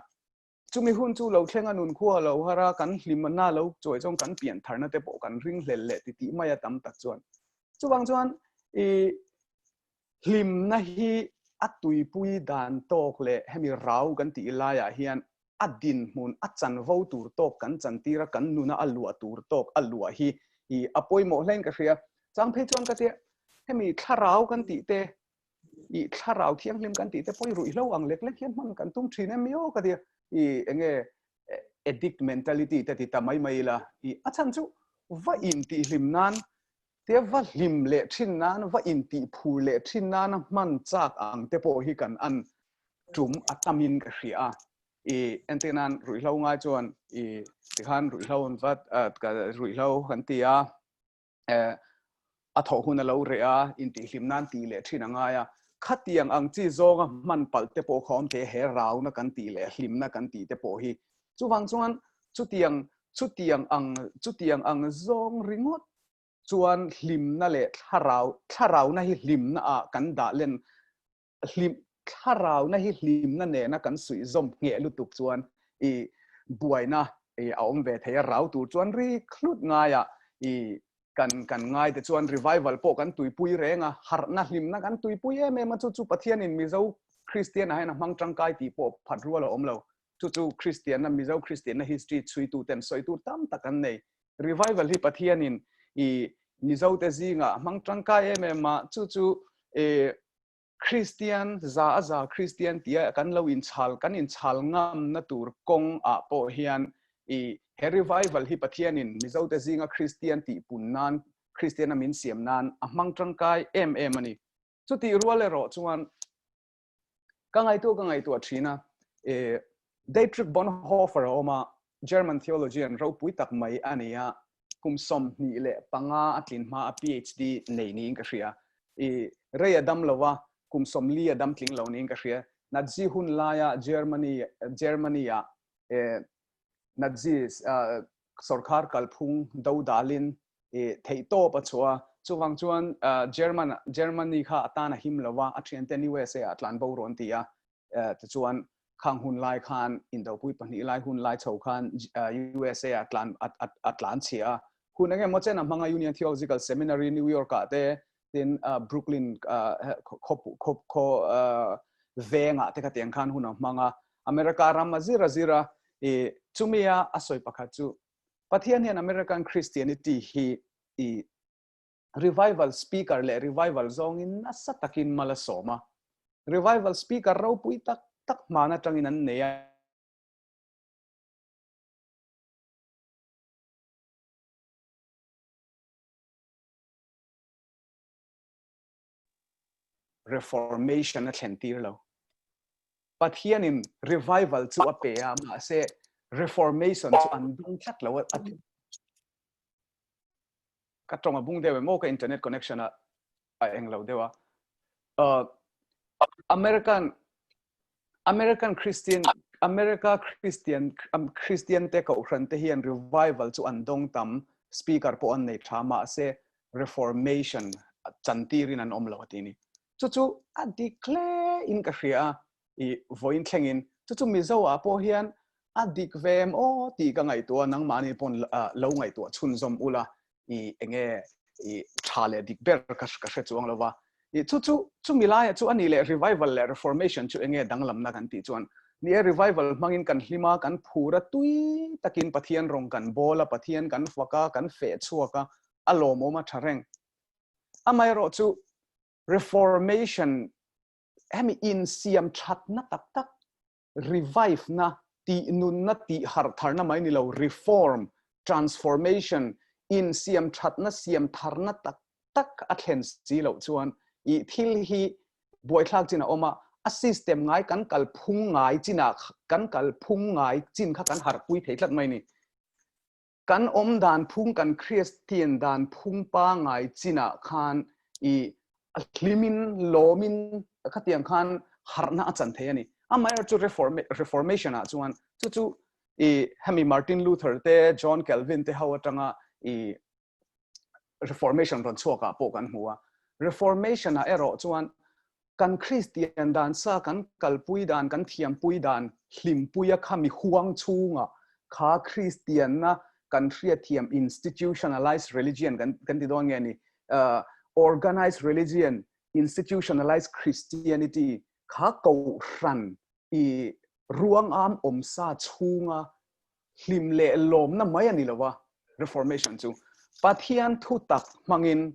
Chumi hun chu lo thleng a nun khua lo har a, kan hlimna lo chawi chuan kan pian tharna te pawh kan ring hlel leh ti tih mai a tam tak chuan. Chuvang chuan. I hlimna hi a tuipui dan tawk leh hemi rau kan tih laiah hian a dinhmun a chanvo tur tawk kan chantir a, kan nuna a luah tur tawk a luah hi i a pawimawh hlein ka hria. Chang phei chuan ka tia hemi thlarau kan tih te i thlarau thianghlim kan tih te pawh i ruihhlo ang lek lek hian hman kan tum thin em mi aw ka tia i enge addict mentality te ti ta mai mai ila i a chhan chu va in tih hlim nan te va hlim leh thin nan va in tih phur leh thin nana hman chak ang te pawh hi kan an tum a tamin ka hria a i entir nan ruihhlo ngai chuan i tikhan ruihhlo an vat ruihhlo kan ti a a thawh hun a lo reh a intihhlim nan tih leh thin a ngai a khatiang ang chi zawnga hman palh te pawh kha awm thei he rauna kan tih leh hlimna kan tih te pawh hi chuvang chuan chutiang chutiang ang chutiang ang zawng ringawt chuan hlimna leh thlarau thlarauna hi hlimna ah kan dah len hlim thlarauna hi hlimna nena kan suih zawm ngheh lutuk chuan i buaina i a awm ve thei a rau tur chuan ri khlut ngaia i kan kan ngai te chuan revival pawh kan tuipui reng a harhna hlimna kan tuipui em em a chu chu Pathianin Mizo Kristian ah hian a hmang tangkai tih pawh phat rual a awm lo chu chu Kristianna Mizo Kristianna history chhuitu ten sawi tur tam tak an nei revival hi Pathianin i Mizo te zinga hmang tangkai em em a chu chu e Kristian za a za Kristian tia kan lo inchhal kan inchhal ngam na tur kawng ah pawh hian i he revival hi Pathianin Mizo te zinga Kristian tih pun nan Kristian a min siam nan a hmang tangkai em em a ni. Chutih rual erawh chuan ka ngaihtuah ka ngaihtuah thin a e Dietrich Bonhoeffer a awm a German theologian ropui tak mai a ni a kum 25 a tlin hma a PhD nei niin ka hria. I rei a dam lo a, kum 40 a dam tling lo niin ka hria. Nazi hun laia Germany Germany ah e Nazi sorkar kalphung do dalin e theihtawp a chhuah a. Chuvang chuan German Germany kha a tan a him lo a, a thianten USA ah tlan bo rawh an ti a. Tichuan khang hun lai khan indopui pahnih lai hun lai chho khan USA a tlan a tlan chhia a. Hun enge maw chen a hmanga Union Theological Seminary New York ah te tin Brooklyn khaw khaw vengah te kha tiang khan hun a hmang a. America ram a zir a zir a i chumi a a sawi pakhat chu Pathian hian American Christianity hi i revival speaker leh revival zawngin nasa takin mal a sawm a. Revival speaker ropui tak tak hman atangin an nei a. Reformation a thlen tir lo. Pathianin revival chu a pe a, mahse reformation chu an dawng tlat lo a. Ka tawng a bung deuh em aw ka internet connection a a eng lo deuh a. Uh, American American Christian America Christian um, Christian te kohhran te hian revival chu an dawng tam speaker pawh an nei tha mahse reformation chantirin an awm lo a ti ni. Chu chu a dik hle in ka hria a i vawiin thlengin chu chu Mizo ah pawh hian a dik ve em aw tih ka ngaihtuah a nangmahni pawn lo ngaihtuah chhunzawm ula i enge i tha leh dik ber ka ka hre chuang lova i chu chu chumi laia chu ani leh revival leh reformation chu enge danglamna kan tih chuan ni e revival hmangin kan hlima kan phur a tui takin Pathian rawng kan bawl a Pathian kan fak a kan feh chhuak a a lawmawm a tha reng amaherawh chu reformation hemi insiam thatna tak tak revive na tih nunna tih harh tharna mai ni lo reform transformation insiam thatna siam tharna tak tak a thlen si loh chuan i thil hi buaithlak chin a awm a a system ngai kan kalphung ngai chinah kan kalphung ngai chin kha kan harhpui thei tlat mai ni. Kan awm dan phung kan Kristian dan phung pangai chinah khan i hlimin lawmin khatiang khan harhna a chan thei a ni. Amaherawhchu chu reformation ah chuan chu chu i hemi Martin Luther te John Calvin te ho atanga i reformation rawn chhuak ah pawh kan hmu a. Reformation ah erawh chuan kan Kristian dan sa kan kalpui dan kan thiampui dan hlimpuia kha mi huang chhunga kha Kristianna kan hriatthiam institutionalized religion kan kan ti dawn nge ni. Organized religion, institutionalized Christianity kha kohhran i ruangam awmsa chhunga hlim leh lawmna mai a ni lo a, Reformation chu Pathian thutak hmangin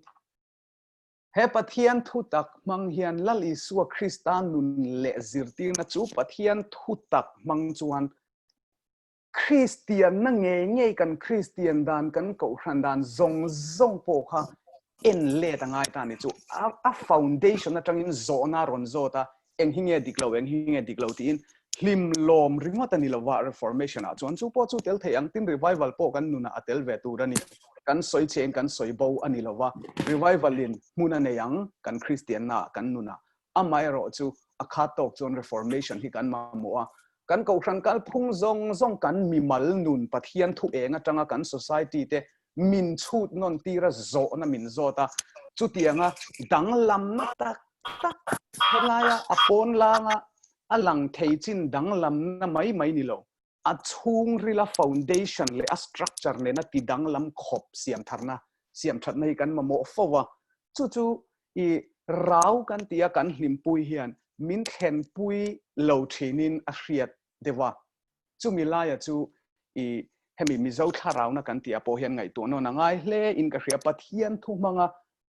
He Pathian thutak hmang hian Lal Isua Krista nun leh zirtirna chu Pathian thutak hmang chuan Kristianna ngei ngei kan Kristian dan kan kohhran dan zawng zawng pawh kha en let a ngai ta a ni chu. A foundation atangin zawhna a rawn zawt a, eng hi nge dik lo, eng hi nge dik lo tiin hlim lawm ringawt a ni lova Reformation ah chuan chu pawh chu tel thei ang tin revival pawh kan nunah a tel ve tur a ni. Kan sawi chhein kan sawi bo a ni lova, revival in hmun a nei ang kan Kristianna ah kan nunah. Amaherawh chu a khat tawk chuan Reformation hi kan mamawh a, kan kohhran kalphung zawng zawng kan mimal nun Pathian thu eng atanga kan society te min chhut nawn tir a zawhna min zawt a, chutianga danglamna tak tak helaia a pawn langa a lang thei chin danglamna mai mai ni lo, a chhungrila foundation leh a structure nena ti danglam khawp siamtharna siamthatna hi kan mamawh fo a, chu chu i rau kan tia kan hlimpui hian min thlenpui lo thinin a hriat deuh a, chumi laia chu i hemi Mizo thlarauna kan tih ah pawh hian ngaihtuah nawn a ngai hle in ka hria, Pathian thu hmanga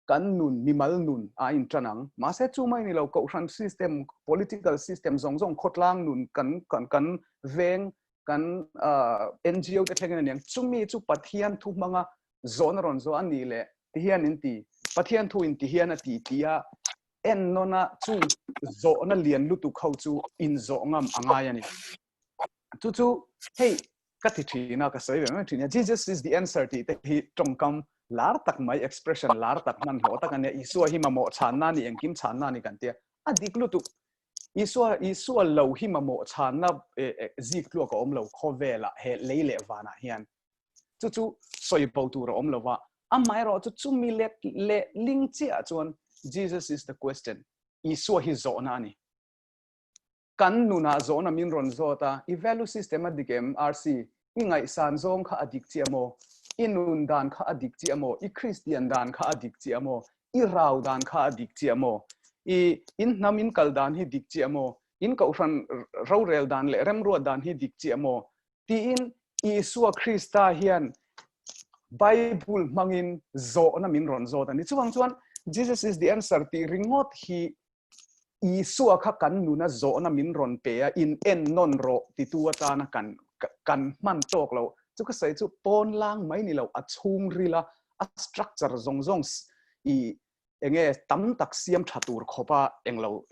kan nun, mimal nun a intan ang. Mahse chu mai ni lo, kohhran system, political system zawng zawng khawtlang nun kan kan kan veng kan NGO te thlengin a niang, chumi chu Pathian thu hmanga zawhna rawn zawh a nih leh ti hian in ti, Pathian thu in ti hian a ti ti a en nawn a chung zawhna lian lutuk ho chu in zawh ngam a ngai a ni. Chu chu hei ka ti thin a, ka sawi ve mai thin a, Jesus is the answer tih te hi tawngkam lar tak mai, expression lar tak hman hlawh tak a nia, Isua hi mamawh chhanna a ni, engkim chhanna a ni kan tia, a dik lutuk. Isua, Isua lo hi mamawh chhanna zik tluak a awm lo khawvelah he lei leh vanah hian. Chu chu sawi bo tur a awm lo va, amaherawh chu chumi let leh ling chiah chuan Jesus is the question, Isua hi zawhna a ni. Kan nunah zawhna min rawn zawt a, i value system a dik em RC? I ngaihsan zawng kha a dik chiah maw? I nun dan kha a dik chiah maw? I Kristian dan kha a dik chiah maw? I rau dan kha a dik chiah maw? I in hnam in kal dan hi dik chiah maw? In kohhran rorel dan leh remruat dan hi dik chiah maw? Tiin Isua Krista hian Bible hmangin zawhna min rawn zawt a ni. Chuvang chuan Jesus is the answer tih ringawt hi Isua kha kan nuna zawhna min rawn pe a, in en nawn rawh titu atana kan kan hman tawk lo. Chu ka sawi chu pawn lang mai ni lo, a chhungril a, a structure zawng zawng i enge tam tak siam tha tur khawpa englo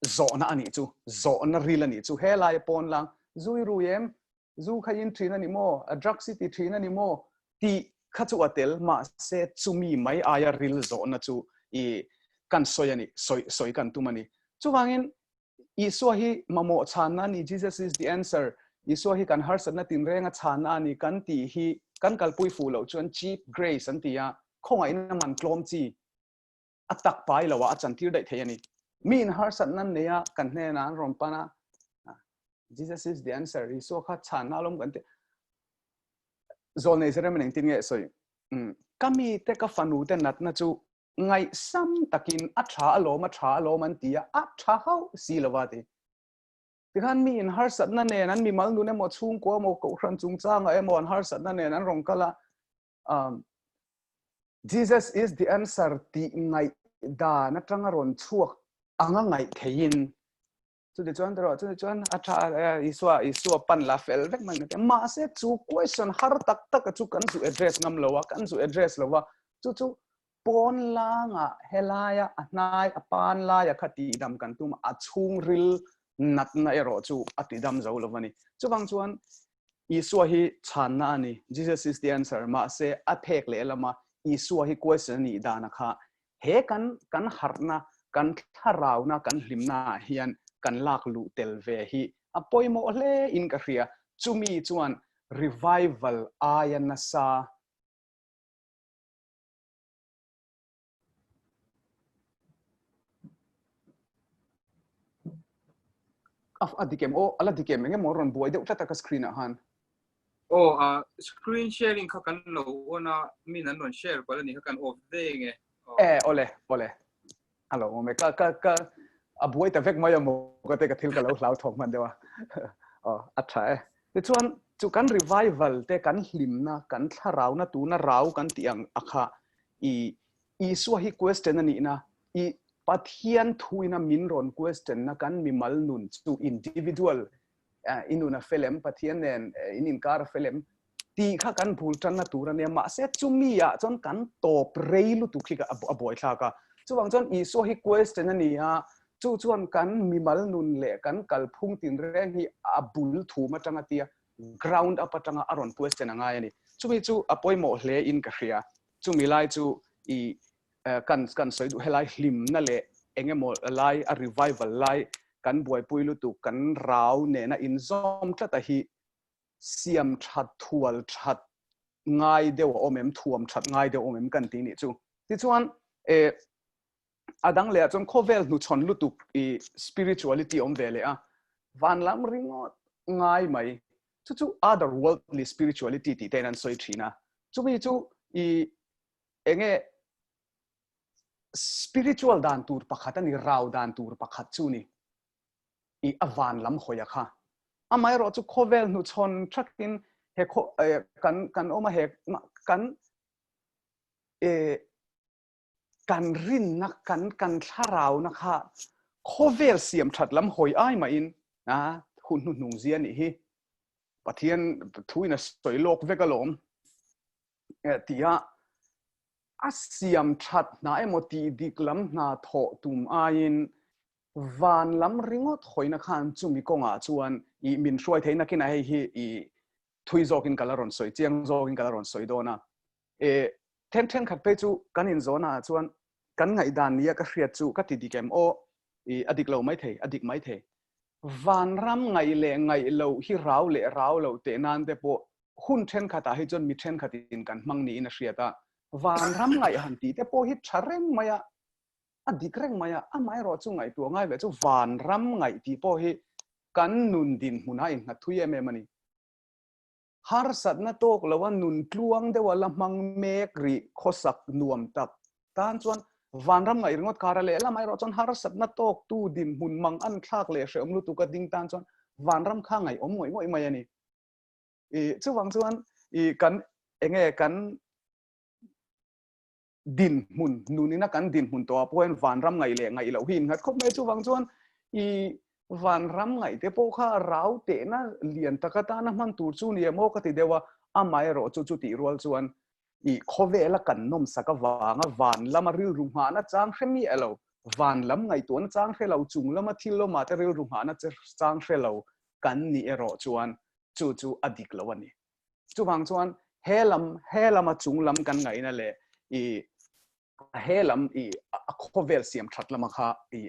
zawhna a nih chu, zawhna ril a nih chu. Helai pawn lang zui rui em, zu kha in thin a ni maw, a drugs i ti thin a ni maw tih kha chu a tel, mahse chumi mai aia ril zawhna chu i kan sawi a ni, sawi sawi kan tum a ni. Chuvangin Isua hi mamawh chhanna a ni, Jesus is the answer, Isua hi kan harsatna tinrenga chhanna a ni kan tih hi kan kalpui fuh loh chuan cheap grace an ti a, khawngaihna man tlawm chi a tak pai lo a, a chantir daih thei a ni. Mi in harsatna an nei a, kan hnenah an rawn pan a, Jesus is the answer, Isua kha chhanna alawm kan ti. Zawlnei Jeremiah engtin nge sawi? Ka mi te ka fanu te natna chu ngaihsam takin a tha alawm, a tha alawm an ti a, a tha hauh si lo va ti. Tikhan mi in harsatna nen an mimal nun emaw chhungkua emaw kohhran chungchangah emaw an harsatna nen an rawn kal a, um, Jesus is the answer tih ngaih dan atanga rawn chhuak anga ngaih theiin chuti chuan tawh chuti chuan a tha Isua Isua pan la fel vek mai te mahse chu question har tak tak chu kan zu address ngam lo a kan zu address lo a chu chu pawn langa helaia a hnai a pan laia kha ti dam kan tum a chhungril natna erawh chu a ti dam zo lo ani chuvang chuan Isua hi chhanna a ni, Jesus is the answer, mahse a phek leh lama Isua hi question a nih dana kha he kan kan harhna, kan thlarauna, kan hlimna ah hian kan lak luh tel ve hi a pawimawh hle in ka hria. Chumi chuan revival aia nasa A dik em? Aw, a la dik em? Eng emaw rawn buai deuh tlat a ka screen ah khan. Aw a screen sharing kha kan lo on a min an rawn share palh a nih kha kan off ve nge. E ole ole a lo awm e ka ka ka a buai ta vek mai a maw ka te ka thil ka lo hlau thawk hman deuh a aw a tha e tichuan chu kan revival te kan hlimna kan thlarauna tuna rau kan tih ang a kha i Isua hi question a nihna i Pathian thuina min rawn question na kan mimal nun chu individual i nun a fel em Pathian nen in inkar a fel em tih kha kan bul tanna tur a nia mahse chumi ah chuan kan tawp rei lutuk hi a buai thlak a chuvang chuan Isua hi question a ni a chu chuan kan mimal nun leh kan kalphung tinreng hi a bul thum atanga tia ground up atanga a rawn question a ngai a ni chumi chu a pawimawh hle in ka hria chumi lai chu i kan kan sawi duh helai hlimna leh engemaw lai a revival lai kan buaipui lutuk kan rau nena inzawm tlat a hi siam that thual that ngai deuh a awm em thuam that ngai deuh awm em kan ti nih chu tichuan e a dang leh ah chuan khawvel hnuchhawn lutuk i spirituality awm ve leh a van lam ringawt ngai mai chu chu other worldly spirituality tih te in an sawi thin a chumi chu i enge spiritual dan tur pakhat ani rau dan tur pakhat chu ni i a van lam hawi a kha. Amaherawh chu khawvel hnuchhawn thakin he khaw kan kan awm a he kan kan rinna kan kan thlarauna kha khawvel siam that lam hawi ai mahin a hun hnuhnung zia nih hi Pathian thuin a sawi lawk vek alawm tia a siam that hna emaw tih dik lam hna thawh tum aiin Van lam ringawt hawina khan chumi kawngah chuan i min hruai theih nakin a hei hi i thui zawkin ka la rawn sawi, chiang zawkin ka la rawn sawi dawn a. E, then thenkhat phei chu kan inzawhnaah chuan kan ngaihdan nia ka hriat chu ka ti dik em aw, i a dik lo mai thei, a dik mai thei. Vanram ngaih leh ngaih loh hi rau leh rau loh teh nan te pawh hun thenkhatah hi chuan mi thenkhatin kan hmang niin a hriat a. Vanram ngaih han tih te pawh hi tha reng mai a, A dik reng mai a, amaherawh chu ngaihtuah ngai ve chu vanram ngaih tih pawh hi kan nun dinhmun a innghat thui em em a ni. Harsatna tawk loa nun tluang deuha la hmang mek rih khawsak nuam tak tan chuan vanram ngaih ringawt kar a lehlam amaherawh chuan harsatna tawktu dinhmun mang an thlak leh hrehawm lutuk a ding tan chuan vanram kha ngaihawm ngawih ngawih mai a ni. I chuvang chuan i kan enge kan dinhmun nunina kan dinhmun tawh ah pawh hian vanram ngaih leh ngaih loh hi innghat khawp mai chuvang chuan i vanram ngaih te pawh kha rau tehna lian tak atana hman tur chu ni emaw ka ti deuh a amaherawh chu chutih rual chuan i khawvela kan nawmsak avanga van lama rilru nghahna chang hre miah lo van lam ngaihtuahna chang hre lo chung lama thil lawmah te rilru nghahna chang hre lo kan nih erawh chuan chu chu a dik lo a ni. Chuvang chuan he lam he lama chung lam kan ngaihna leh i he lam i a khawvel siam that lama kha i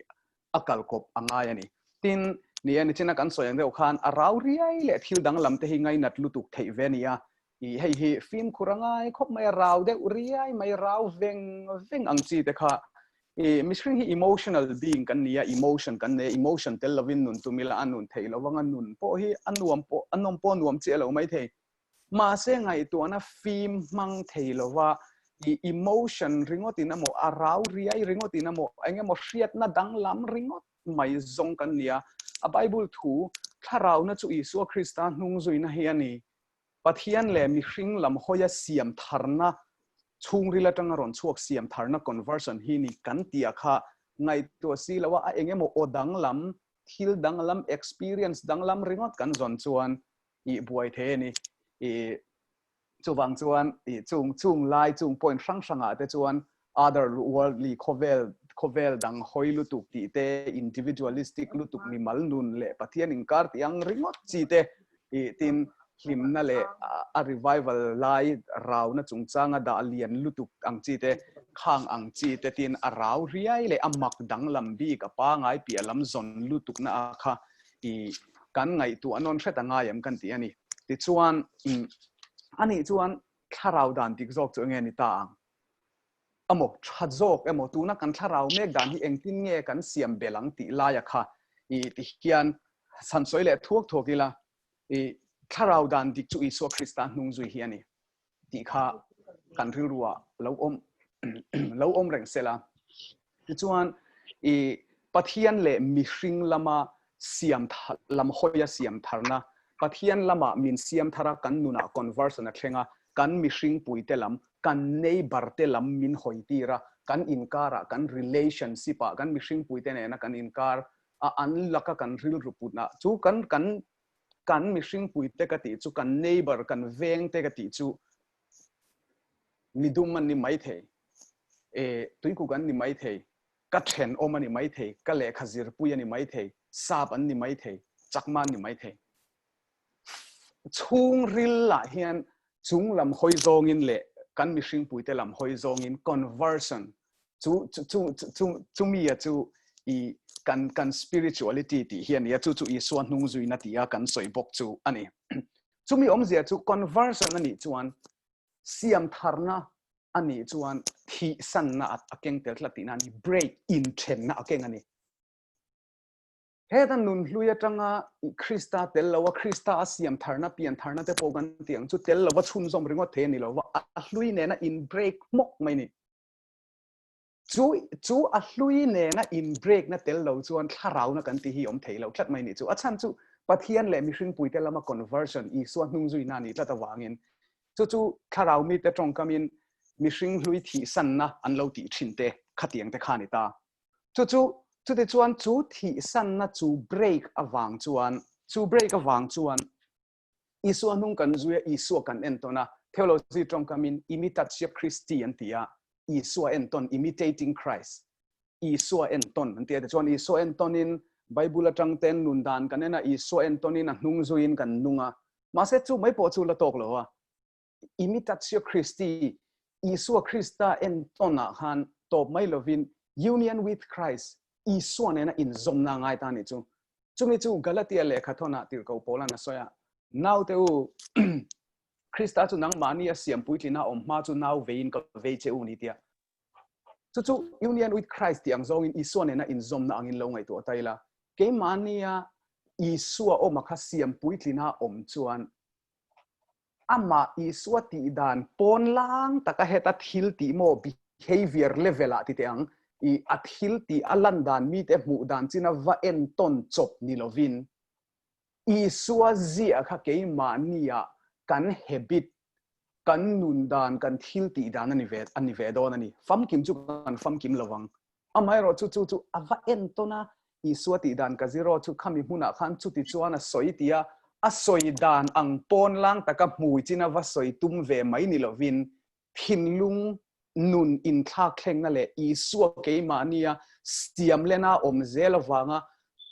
a kalkawp a ngai a ni. Tin, ni e, nichina kan sawi ang deuh khan a rau riai leh thil danglam te hi ngainat lutuk theih ve a ni a. I hei hi fimkhur a ngai khawp mai a, rau deuh riai mai, rau veng veng ang chi te kha I mihring hi emotional being kan ni a, emotion kan nei a, emotion tel lovin nun tum ila a nun theih lo vang a, nun pawh hi a nuam pawh a nawm pawh a nuam chiah lo mai thei. Mahse ngaihtuahna fim hmang thei lova i emotion ringawtin emaw a rau riai ringawtin emaw eng emaw hriatna danglam ringawt mai zawng kan ni a. A Bible thu Thlarauna chu Isua Krista hnung zuina hi a ni. Pathian leh mihring lam hawia siam tharna chhungril atanga rawn chhuak siam tharna conversion hi ni kan tia kha ngaihtuah si lo a, a engemaw aw danglam, thil danglam, experience danglam ringawt kan zawn chuan i buai thei a ni. I chuvang chuan i chung chung lai chung point hrang hrangah te chuan other worldly khawvel khawvel dang hawi lutuk tih te individualistic lutuk mimal nun leh Pathian inkar tih ang ringawt chi te i tin hlimna leh a revival lai rauna chungchanga dah lian lutuk ang chi te khang ang chi te tin a rau riai leh a mak danglam bik a pangai piah lam zawn lutuk na a kha i kan ngaihtuah nawn hret a ngai em kan ti a ni. Tichuan ani chuan thlarau dan dik zawk chu enge ni ta ang? Emaw tha zawk emaw tuna kan thlarau mek dan hi engtin nge kan siam bel ang tih laia kha i ti hian chhan sawi leh thuak thuak ila i Thlarau dan dik chu Isua Krista hnung zui hi a ni tih kha kan rilruah lo awm lo awm reng sela. Tichuan i Pathian leh mihring lama siam lam hawia siam tharna, Pathian lama min siam thara kan nunah conversion a thleng a, kan mihring puite lam, kan neighbor te lam min hawi tir a, kan inkarah kan relationship ah kan mihring puite nena kan inkar a an laka kan rilru putna chu kan kan kan mihring puite ka tih chu kan neighbor kan veng te ka tih chu midum an ni mai thei e tuikuk an ni mai thei ka thenawm a ni mai thei ka lehkha zirpui a ni mai thei sap an ni mai thei chakma an ni mai thei chhungril lah hian chung lam hawi zawngin leh kan mihring puite lam hawi zawngin conversion chu chu chu chumi a chu i kan kan spirituality tih hi a ni a chu chu Isua hnung zuina tih a kan sawi bawk chu a ni chumi awmzia chu conversion a nih chuan siam tharna a nih chuan thihsanna a keng tel tlat tihna a ni break inthenna a keng a ni Heta nun hlui atanga Krista tel loa Krista a siam tharna pian tharna te pawh kan tih ang chu tel lova chhunzawm ringawt thei a ni lova a hlui nena in break hmawk mai ni. Chu chu a hlui nena in break na tel lo chuan thlarauna kan tih hi awm thei lo tlat mai ni chu. A chhan chu Pathian leh mihring puite lama conversion Isua hnung zuina a nih tlat avangin chu chu thlarau mite tawngkamin mihring hlui thihsanna an lo tih thin te khatiang te kha a ni ta. Chu chu chuti chuan chu thihsanna chu break avang chuan chu break avang chuan Isua hnung kan zui a, Isua kan entawn a, theology tawngkamin imitatio Christi an ti a, Isua entawn, imitating Christ, Isua entawn an ti a, tichuan Isua entawnin Bible atang ten nun dan kan en a, Isua entawnin a hnung zuiin kan nung a, mahse chu mai pawh chu la tawk lo a, imitatio Christi, Isua Krista entawnah khan tawp mai lovin union with Christ, Isua nena inzawmna ngai ta ni chu. Chumi chu Galatia lehkha thawnah tirhkoh Paula'n a sawi a, Naute u, Krista chu nangmahni a siam puitlina awm hma chu nau veiin ka vei che u ni tia. Chu chu union with Christ tih ang zawngin Isua nena inzawmna angin lo ngaihtuah ta ila, keimahnia Isua awma kha siam puitlina awm chuan Amah Isua tih dan pawn lang taka heta thil tih maw behavior level ah ti teh ang i a thil tih a lan dan mite hmuh dan china va entawn chawp ni lovin Isua ziah kha keimahni ah kan habit kan nun dan kan thil tih dan a ni ve a ni ve dawn a ni. Famkim chu kan famkim lovang. Amaherawh chu chu chu a va entawn a, Isua tih dan ka zir aw chu khami hmunah khan chuti chuan a sawi ti a, a sawi dan ang pawn lang taka hmui chin a va sawi tum ve mai ni lovin thinlung nun inthlak thlengna leh Isua keimahnia siam lena awm zel avanga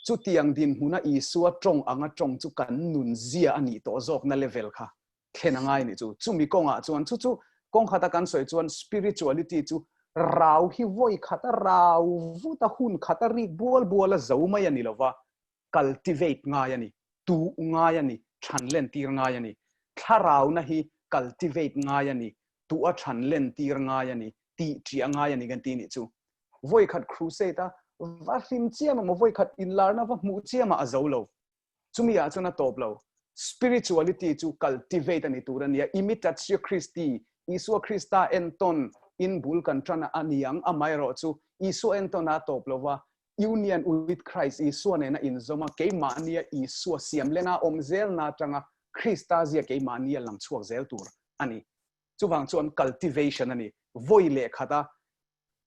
chutiang dinhmuna Isua tawng anga tawng chu kan nun zia a nih tawh zawkna level kha thlen a ngai nih chu. Chumi kawngah chuan chu chu kawng khata kan sawi chuan spirituality chu rau hi vawi khata rau vut a hun khata rik bual bual a zo mai a ni lova, cultivate ngai a ni, tuh ngai a ni, than len tir ngai a ni. Thlarauna hi cultivate ngai a ni, tuh a than len tir ngai a ni, tih ṭiah ngai a ni kan ti nih chu. Vawi khat crusade a va hlim chiam emaw vawi khat inlarna va hmuh chiamah a zo lo. Chumi ah chuan a tawp lo. Spirituality chu cultivate a ni tur a nia. Imitatio Christi, Isua Krista entawn in bul kan tan a ni ang. Amaherawh chu Isua entawn a tawp lo va, union with Christ, Isua nena inzawm a, keimahnia Isua siam lena awm zelna atanga Krista zia keimahnia lang chhuak zel tur a ni. Chuvang chuan cultivation a ni. Vawi leh khata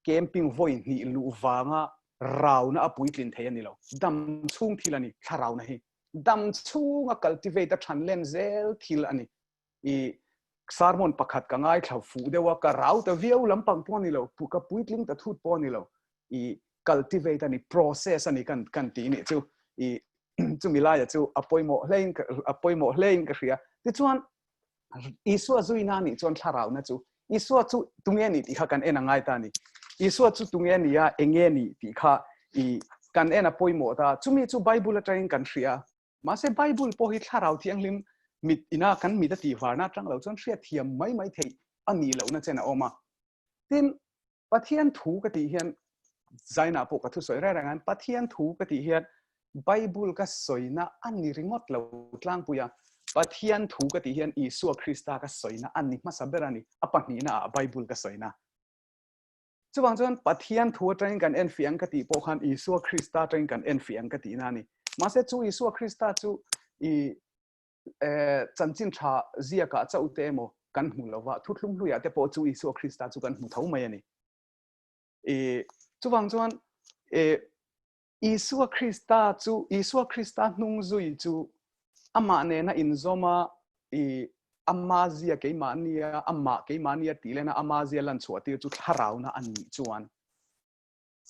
camping vawi hnih luh vanga rauna a puitlin thei a ni lo. Dam chhung thil a ni, thlarauna hi. Dam chhunga cultivate a than len zel thil a ni. I sermon pakhat ka ngaithla fuh deuh a, ka rau ta viau lampang pawh a ni lo, ka puitling ta thut pawh a ni lo. I cultivate a ni, process a ni kan kan tih nih chu. I chumi laia chu a pawimawh hlein a pawimawh hlein ka hria. Tichuan Isua zuina nih chuan thlarauna chu Isua chu tunge ni tih kha kan en a ngai ta ni. Isua chu tunge ni a, enge ni tih kha i kan en a pawimawh ta. Chumi chu Bible atangin kan hria. Mahse Bible pawh hi thlarau thianghlim mit ina kan mit a tih varna atang lo chuan hriat thiam mai mai theih a nih lohna chen a awm a. Tin, Pathian thu ka tih hian Zaina pawh ka thusawi reng reng an Pathian thu ka tih hian Bible ka sawina a ni ringawt lo tlangpui a. Pathian thu ka tih hian Isua Krista ka sawina a ni hmasa ber a ni, a pahnihna ah Bible ka sawina. Chuvang chuan Pathian thu atangin kan enfiah ang ka tih pawh khan Isua Krista atangin kan enfiah ang ka tihna a ni. Mahse chu Isua Krista chu i chanchin tha ziakah chauh te emaw kan hmu lova, thuthlung hluiah te pawh chu Isua Krista chu kan hmu tho mai a ni. I chuvang chuan e Isua Krista chu Isua Krista hnung zui chu amah nena inzawma i ama zia keimahnia amah keimahnia tih lena ama zia lan chhuah tir chu thlarauna a nih chuan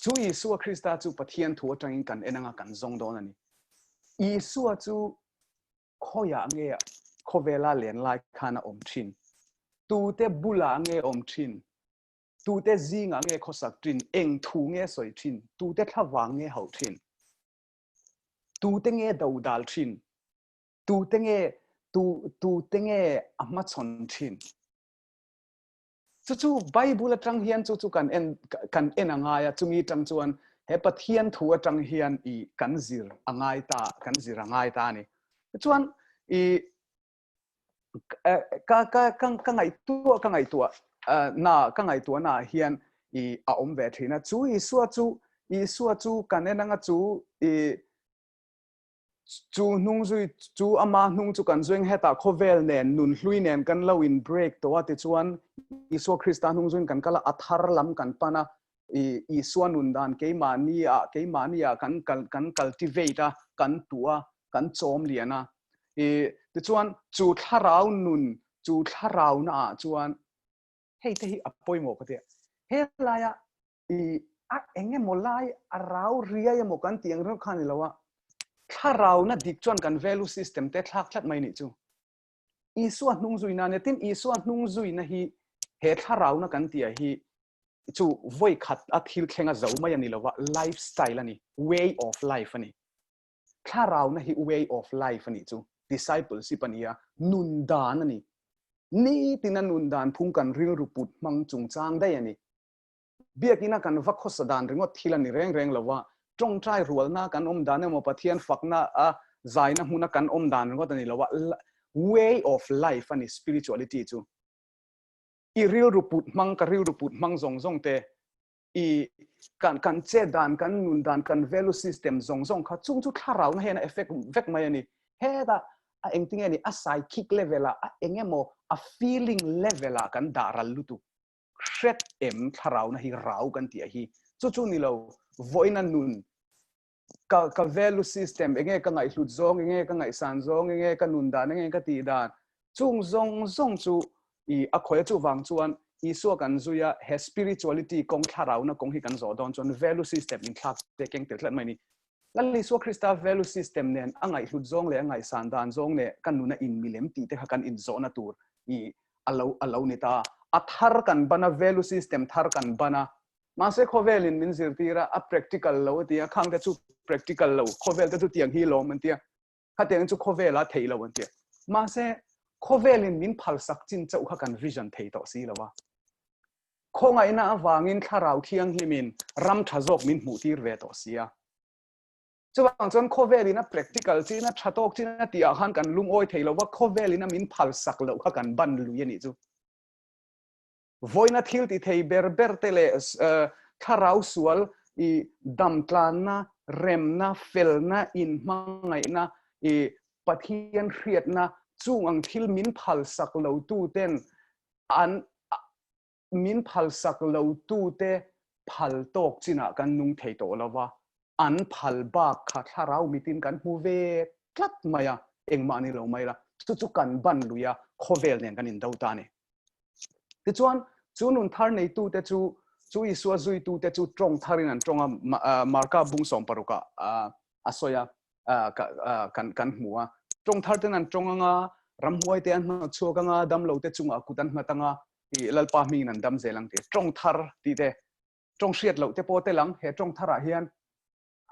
chu Isua Krista chu Pathian thu atangin kan en anga kan zawng dawn a ni. Isua chu khawiah nge khawvela len lai khan a awm thin? Tute bulah nge awm thin? Tute zingah nge khawsak thin? Eng thu nge sawi thin? Tute thlavang nge hauh thin? Tute nge dodal thin? Tute nge tu tute nge a hmachhawn thin? Chu chu Bible atang hian chu chu kan en kan en a ngai a, chumi tang chuan he Pathian thu atang hian i kan zir a ngai ta kan zir a ngai ta a ni. Chuan i ka ka ka ka ngaihtuah ka ngaihtuah na ka ngaihtuah na hian i a awm ve thin a chu Isua chu Isua chu kan en anga chu i chu hnung zui chu ama hnung chu kan zuing hetah khawvel nen nun hlui nen kan lo in break tawh a tichuan Isua Krista hnung zuiin kan kal a a thar lam kan pan a i Isua nun dan keimahni ah keimahni ah kan kan cultivate a kan tuah a kan chawm lian a i tichuan chu thlarau nun chu thlarau na ah chuan hei te hi a pawimawh ka tia he laia i a engemaw lai a rau riai emaw kan tih ang reuh kha ni lo a thlarau na dik chuan kan value system te thlak tlat mai nih chu Isua hnung zuina ne tin Isua hnung zuina hi he thlarau na kan tia hi chu voi khat a thil thlenga zo mai ani lova lifestyle ani way of life ani Thlarauna hi way of life a nih chu. Discipleship a ni a, nun dan a ni. Nitina nun dan phung kan rilru put hmang chungchang daih a ni. Biakina kan va khawsa dan ringawt thil a ni reng reng lo a, tawngtai rualna kan awm dan emaw Pathian fakna a zaina hmuna kan awm dan ringawt a ni lo a, way of life a ni spirituality chu. I rilru put hmang, ka rilru put hmang zawng zawng te i kan kan che dan kan nun dan kan value system zawng zawng kha chung chu thlarau na hian a effect vek mai ani heta a engtinge ni a psychic level a a engemaw a feeling level a kan dah ral lutuk hret em thlarau na hi rau kan tih a hi chu chu ni lo vawiina nun ka ka value system enge ka ngaihhlut zawng enge ka ngaihsan zawng enge ka nun dan enge ka tih dan chung zawng zawng chu i a khawi chu wang chuan Isua kan zuia he spirituality kawng thlarauna kawng hi kan zawh dawn chuan value system in thlak te keng tel tlat mai ni Lal Isua Krista value system nen a ngaihhlut zawng leh a ngaihsan dan zawng leh kan nuna in milem tih te kha kan in zawhna tur i alo alo ni ta a thar kan bana value system thar kan bana Mahse khawvelin min zirtir a, a practical lo a ti a, khang te chu practical lo, khawvel te chu tiang hi lawm an ti a, khatiang chu khawvel a theih lo an ti a. Mahse khawvelin min phalsak chin chauh kha kan vision thei tawh si lo a. Khawngaihna avangin thlarau thianghlimin ram tha zawk min hmuh tir ve tawh si a. Chuvang chuan khawvelin a practical chin a tha tawk chin a tih ah khan kan lungawi thei lo va, khawvelin a min phalsak loh kha kan ban lui a nih chu. Vawiina thil ti thei ber ber te leh thlarau sual i damtlanna, remna, felna, inhmangaihna, i Pathian hriatna chung ang thil min phalsak lo tu ten an min phalsak lo tu te phal tawk chinah kan nung thei tawh lo va, an phal bak kha thlarau mitin kan hmu ve tlat mai a, engmah ni lo mai la, chu chu kan ban lui a, khawvel nen kan indo ta a ni. Tichuan, chu nun thar neitute chu chu Isua zuitute chu tawng tharin an tawng a, Marka bung sawmparuka a sawi a, kan kan hmu a. Tawng thar ten an tawng anga, ramhuai te an hnawt chhuak anga, damlo te chungah kut an nghat anga, i Lalpa hmingin an dam zel ang tih. Tawng thar tih te, tawng hriat loh te pawh tel ang he tawng tharah hian.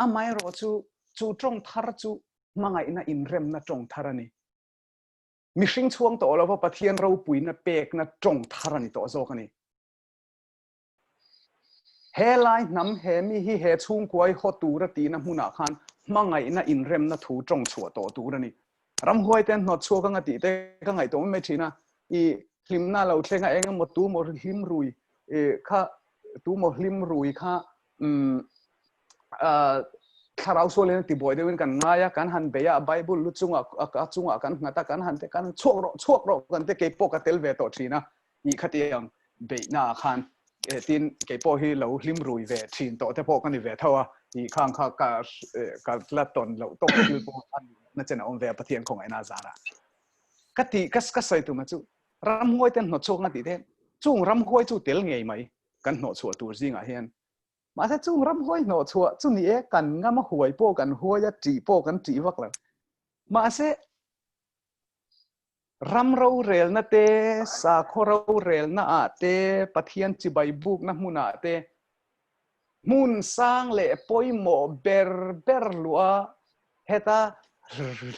Amaherawh chu, chu tawng thar chu hmangaihna inremna tawng thar a ni. Mihring chhuang tawh lova Pathian ropuina pekna tawng thar a ni tawh zawk a ni. He lai hnam he mi hi he chhungkuai haw tura tihna hmunah khan hmangaihna inremna thu tawng chhuah tawh tur a ni. Ramhuai te an hnawt chhuak anga tih te ka ngaihtuah mai mai thin a. I hlimna lo thleng a eng emaw tu maw hlim rui kha tu maw hlim rui kha um thlarau sualin a tibuai deuhin kan ngai a, kan han bei a, Bible lu chungah a chungah kan nghat a, kan han te kan chhuak rawh chhuak rawh kan te keipawh ka tel ve tawh thin a. I khatiang beihna ah khan tin keipawh hi lo hlim rui ve thin tawh te pawh ka ni ve tho a, i khang kha ka ka la tawn loh tawk thil pawh a ni na chen a awm ve a Pathian khawngaihna a zar a. Ka ti ka ka sawi tum a chu ramhuai ten hnawt chhuak na tih te chung ramhuai chu tel ngei mai kan hnawh chhuah tur zingah hian mahse chung ramhuai hnawh chhuah chu ni e kan ngam a huai pawh kan huai a tih pawh kan tih vak lo mahse Ram rorelna te, sakhaw rorelna ah te, Pathian chibai bukna hmunah te, hmun sang leh pawimawh ber ber luah heta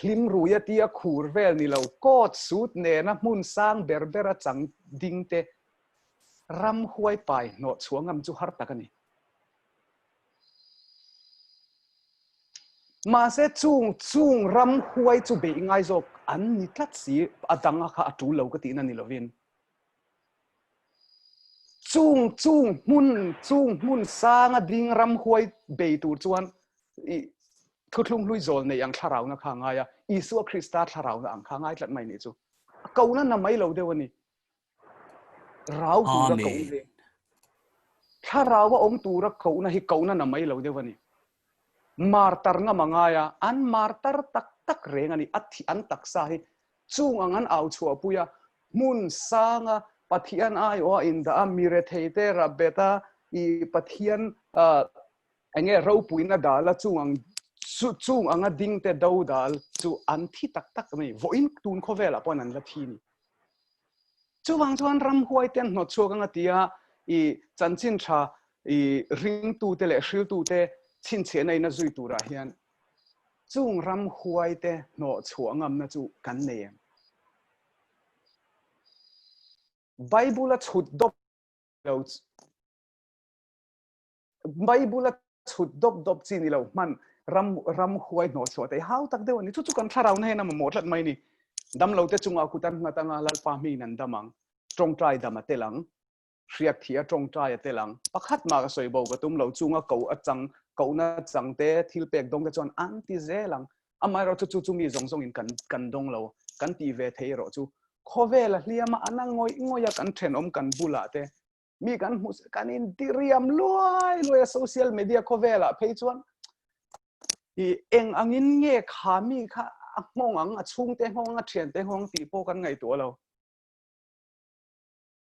hlim rui a tia khur vel ni lo, coat suit nena hmun sang ber ber a chang ding te ramhuai pai hnawh chhuah ngam chu har tak a ni. Mahse chung chung ram huai chu beih ngai zawk an ni tlat si, a dang a kha a tul lo ka tihna ni lovin. Chung chung hmun chung hmun sanga ding ram huai bei tur chuan i thuthlung hlui zawl nei ang thlarauna kha a ngai a, Isua Krista thlarauna ang kha a ngai tlat mai nih chu. A kohna na mai lo deuh a ni. Rau tura koh ve. Thlarau a awm tura kohna hi kohna na mai lo deuh a ni. Martar ngam a ngai a, an martar tak tak reng a ni. A thi an taksa hi chung ang an au chhuahpui a, hmun sanga Pathian aiawh a indah a, mi rethei te rabet a, i Pathian enge ropuina dal a chung ang chung anga ding te do dal chu an thi tak tak a ni. Vawiin tun khawvelah pawh an la thi a ni. Chuvang chuan ramhuai te an hnawt chhuak anga tia i chanchin tha i ringtute leh hriltute chhinchhiahna in a zui turah hian chung ramhuai te hnawh chhuah ngamna chu kan nei em? Bible a chhut dawp lo Bible a chhut dawp dawp chi ni lo hman ram ram huai hnawh chhuah te hau tak deuh a ni. Chu chu kan thlarau na hian a mamawh tlat mai ni. Dam lo te chungah kut an nghat anga Lalpa hmingin an dam ang. Tawngtai dam a tel ang. Hriak thih a tawngtai a tel ang. Pakhat mah ka sawi bo ka tum lo chunga ko a chang kohna chang te thil pek dawng te chuan an ti zel ang. Amaherawhchu chu chu mi zawng zawngin kan kan dawng lo. Kan tih ve thei erawh chu khawvel a hliam a, an a ngawih ngawih a kan thenawm kan bulah te mi kan hmu kan in diriam luai luai a social media khawvelah phei chuan i eng angin nge kha mi kha a nghawng ang a chhungte nghawng a thiante nghawng tih pawh kan ngaihtuah lo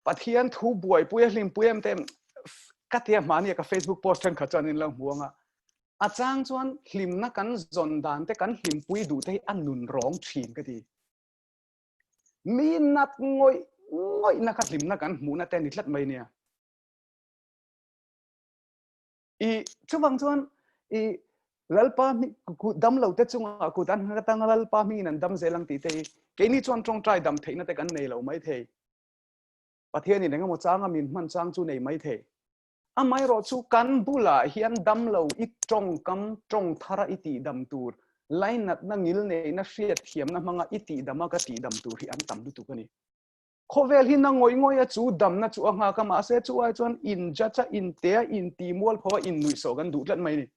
Pathian thu buaipui a hlimpui em te ka tia hmani ka Facebook post then kha chuan in lo hmu anga a chang chuan hlimna kan zawn dan te kan hlimpui duh te hi a nun rawng thin ka ti Mi nat ngawih ngawihna kha hlimna kan hmuhna te a ni tlat mai nia. I chuvang chuan i Lalpa dam lo te chungah kut an hmang atanga Lalpa hmingin an dam zel ang tih te hi keini chuan tawngtai dam theihna te kan nei lo mai thei. Pathianin engemaw changa min hman chang chu nei mai thei. Amaherawhchu kan bulah hian damlo i tawngkam tawng thara i tihdam tur, lainatna ngil neihna hriatthiamna hmanga i tihdama ka tihdam tur hi an tam lutuk a ni. Khawvel hi na ngawih ngawih a chu damna chu a nghak a, mahse chu ai chuan in judge a, in te a, in ti mualpho a, in nuihsawh kan duh tlat mai a ni.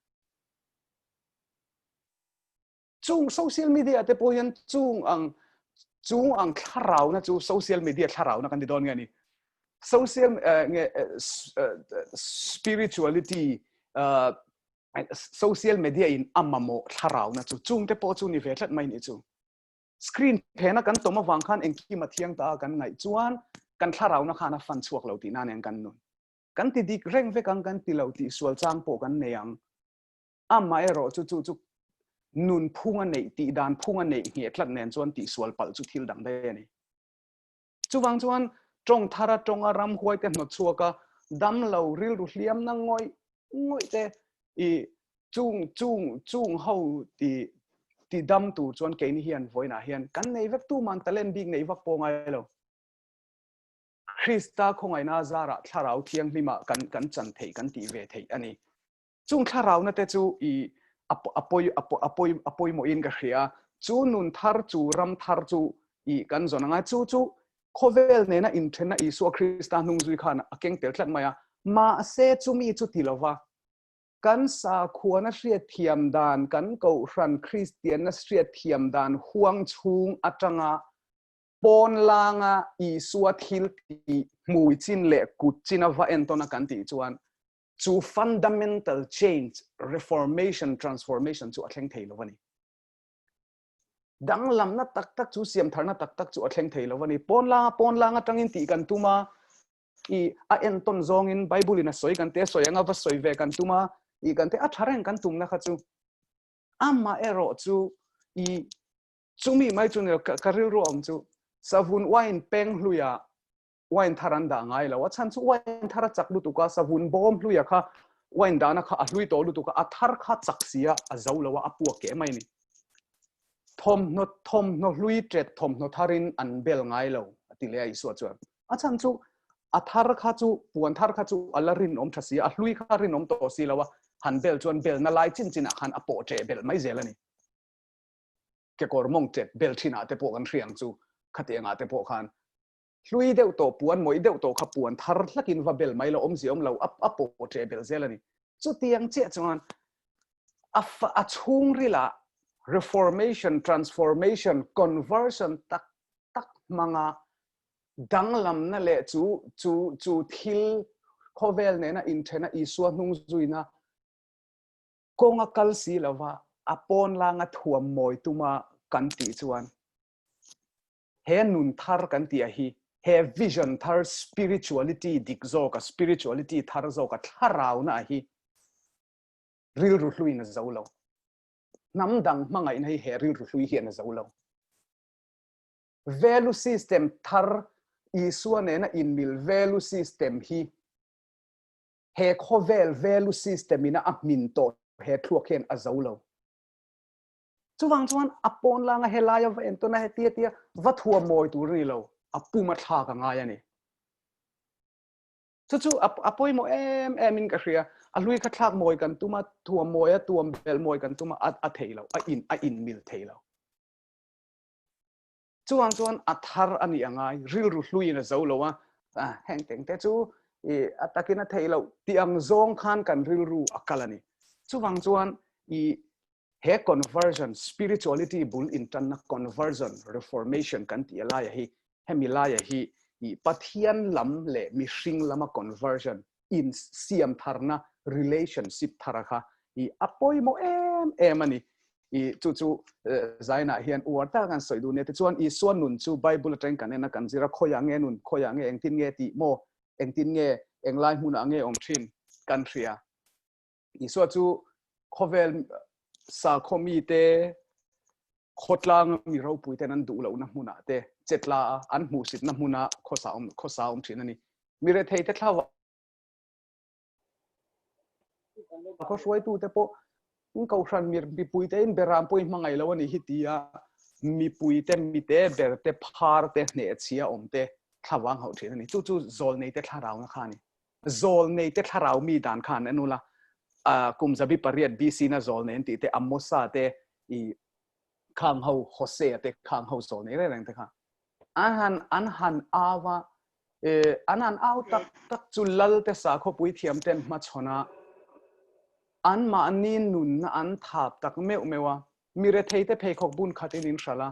Chung social media te pawh hian chung ang chung ang thlarauna chu social media thlarauna kan ti dawn nge ni social nge spirituality social media in a mamawh thlarauna chu chung te pawh chu ni ve tlat mai ni chu screen phena kan tawm awang khan engkim a thiang ta kan ngaih chuan kan thlarauna khan a fan chhuak lo tihna nen kan nun kan ti dik reng vek ang kan ti lo tih sual chang pawh kan nei ang Amaherawh chu chu chu nun phung a neih, tih dan phung a neih ngheh tlat nen chuan tihsual palh chu thil dang daih a ni. Chuvang chuan tawng thara tawnga ramhuai te hnawt chhuak a, damlo rilru hliamna ngawih ngawih te i chung chung chung ho ti ti dam tur chuan keini hian vawiinah hian kan nei vek tuman talent bik neih vak pawh ngai lo. Krista khawngaihna zarah thlarau thianghlimah kan kan chan theih kan tih ve theih a ni. Chung thlarauna te chu i a pawi a pawi a pawimawhin ka hria. Chu nun thar chu ram thar chu i kan zawn anga chu chu khawvel nena inthenna Isua Krista hnung zui khan a keng tel tlat mai a. Mahse chumi chu ti lova kan sakhuana hriatthiam dan, kan kohhran Kristianna hriatthiam dan huang chhung atanga pawn langa Isua thil tih hmui chin leh kut china va entawn a kan tih chuan chu fundamental change, reformation, transformation chu a thleng thei lo a ni. Danglamna tak tak chu siamtharna tak tak chu a thleng thei lo a ni. Pawn langa pawn lang atangin tih kan tum a, i a entawn zawngin Bible in a sawi kan te a sawi anga va sawi ve kan tum a, i kan te a tha reng kan tumna kha chu amah erawh chu i chumi mai chu ni lo ka rilru a awm chu savun wine peng hluia wine thar an dah ngai lo. A chhan chu wine thar a chak lutuk a, savun bawm hluia kha wine dahna kha a hlui tawh lutuk a, a thar kha chak si a, a zo lo a, a puak keh mai a ni. Thawmhnaw thawmhnaw hlui tet thawmhnaw tharin an bel ngai lo a ti leh a Isua chuan. A chhan chu a thar kha chu puan thar kha chu a la rinawm tha si a, a hlui kha rinawm tawh si lo a, han bel chuan belna lai chin chinah khan a pawh ṭeh belh mai zel a ni. Kekawr mawng ṭet bel ṭhinah te pawh kan hria ang chu khatiangah te pawh khan Hlui deuh tawh, puan mawih deuh tawh kha puan thar hlakin va bel mai lo, awmzia awm lo, a pawh ṭeh belh zel a ni. Chutiang chiah chuan a a chhungrilah reformation, transformation, conversion tak tak hmanga danglamna leh chu chu chu thil khawvel nena inthena Isua hnung zuina kawnga kal si lova a pawn langa thuam mawi tuma kan tih chuan He nun thar kan tih a hi, he vision thar spirituality dik zawka spirituality thar zawka thlarauna a hi rilru hluin a zo lo. Hnam dang hmangaihna hi he rilru hlui hian a zo lo. Value system thar Isua nena inmil value system hi he khawvel value system ina a hmin tawh he thluak hian a zo lo. Chuvang chuan a pawn langa helaia va entawn a heti hetia va thuam mawi tur a ni lo, a pum a thlak a ngai a ni. Chu chu a pawimawh em em in ka hria, a hlui kha thlak mawi kan tum a, thuam mawi a, tuam bel mawi kan tum a, a thei lo, a in a in mil thei lo. Chuvang chuan a thar a nih a ngai, rilru hluiin a zo lo a, heng teng te chu i a takin a theih loh tih ang zawng khan kan rilru a kal a ni. Chuvang chuan i He conversion, spirituality bul intanna conversion, reformation kan tih laia hi, hemi laia hi i Pathian lam leh mihring lama conversion, in siam tharna, relationship thara kha i a pawimawh em em a ni. I chu chu Zainah hian uar tak an sawi duh nia. Tichuan Isua nun chu Bible atangin kan en a, kan zir a, khawiah nge nun, khawiah nge engtin nge tih maw, engtin nge, englai hmunah nge awm thin kan hria. Isua chu khawvel sakhaw mite khawtlang mi ropui ten an duh lohna hmunah te chetla a an hmuhsitna hmuna khawsa awm khawsa awm thin a ni. Mi rethei te thla khaw hruaitute pawh in kohhran mi mipui te in beram pawh in hmangaih lo a ni hi tia mipui te mite ber te phar te hnehchhia awm te thlavang hauh thin a ni. Chu chu zawlnei te thlarauna kha a ni. Zawlnei te thlarau mi dan khan en ula, kum 800 BC na zawlnei an tih te, Amosa te, i khang ho Hosea te khang ho zawlnei reng reng te kha an han an han au a, an han au tak tak chu lal te sakhawpui thiam ten hmachhawn a, anmahni nunna an thap tak meuh meuh a, mi rethei te pheikhawk bun khatin in hralh a.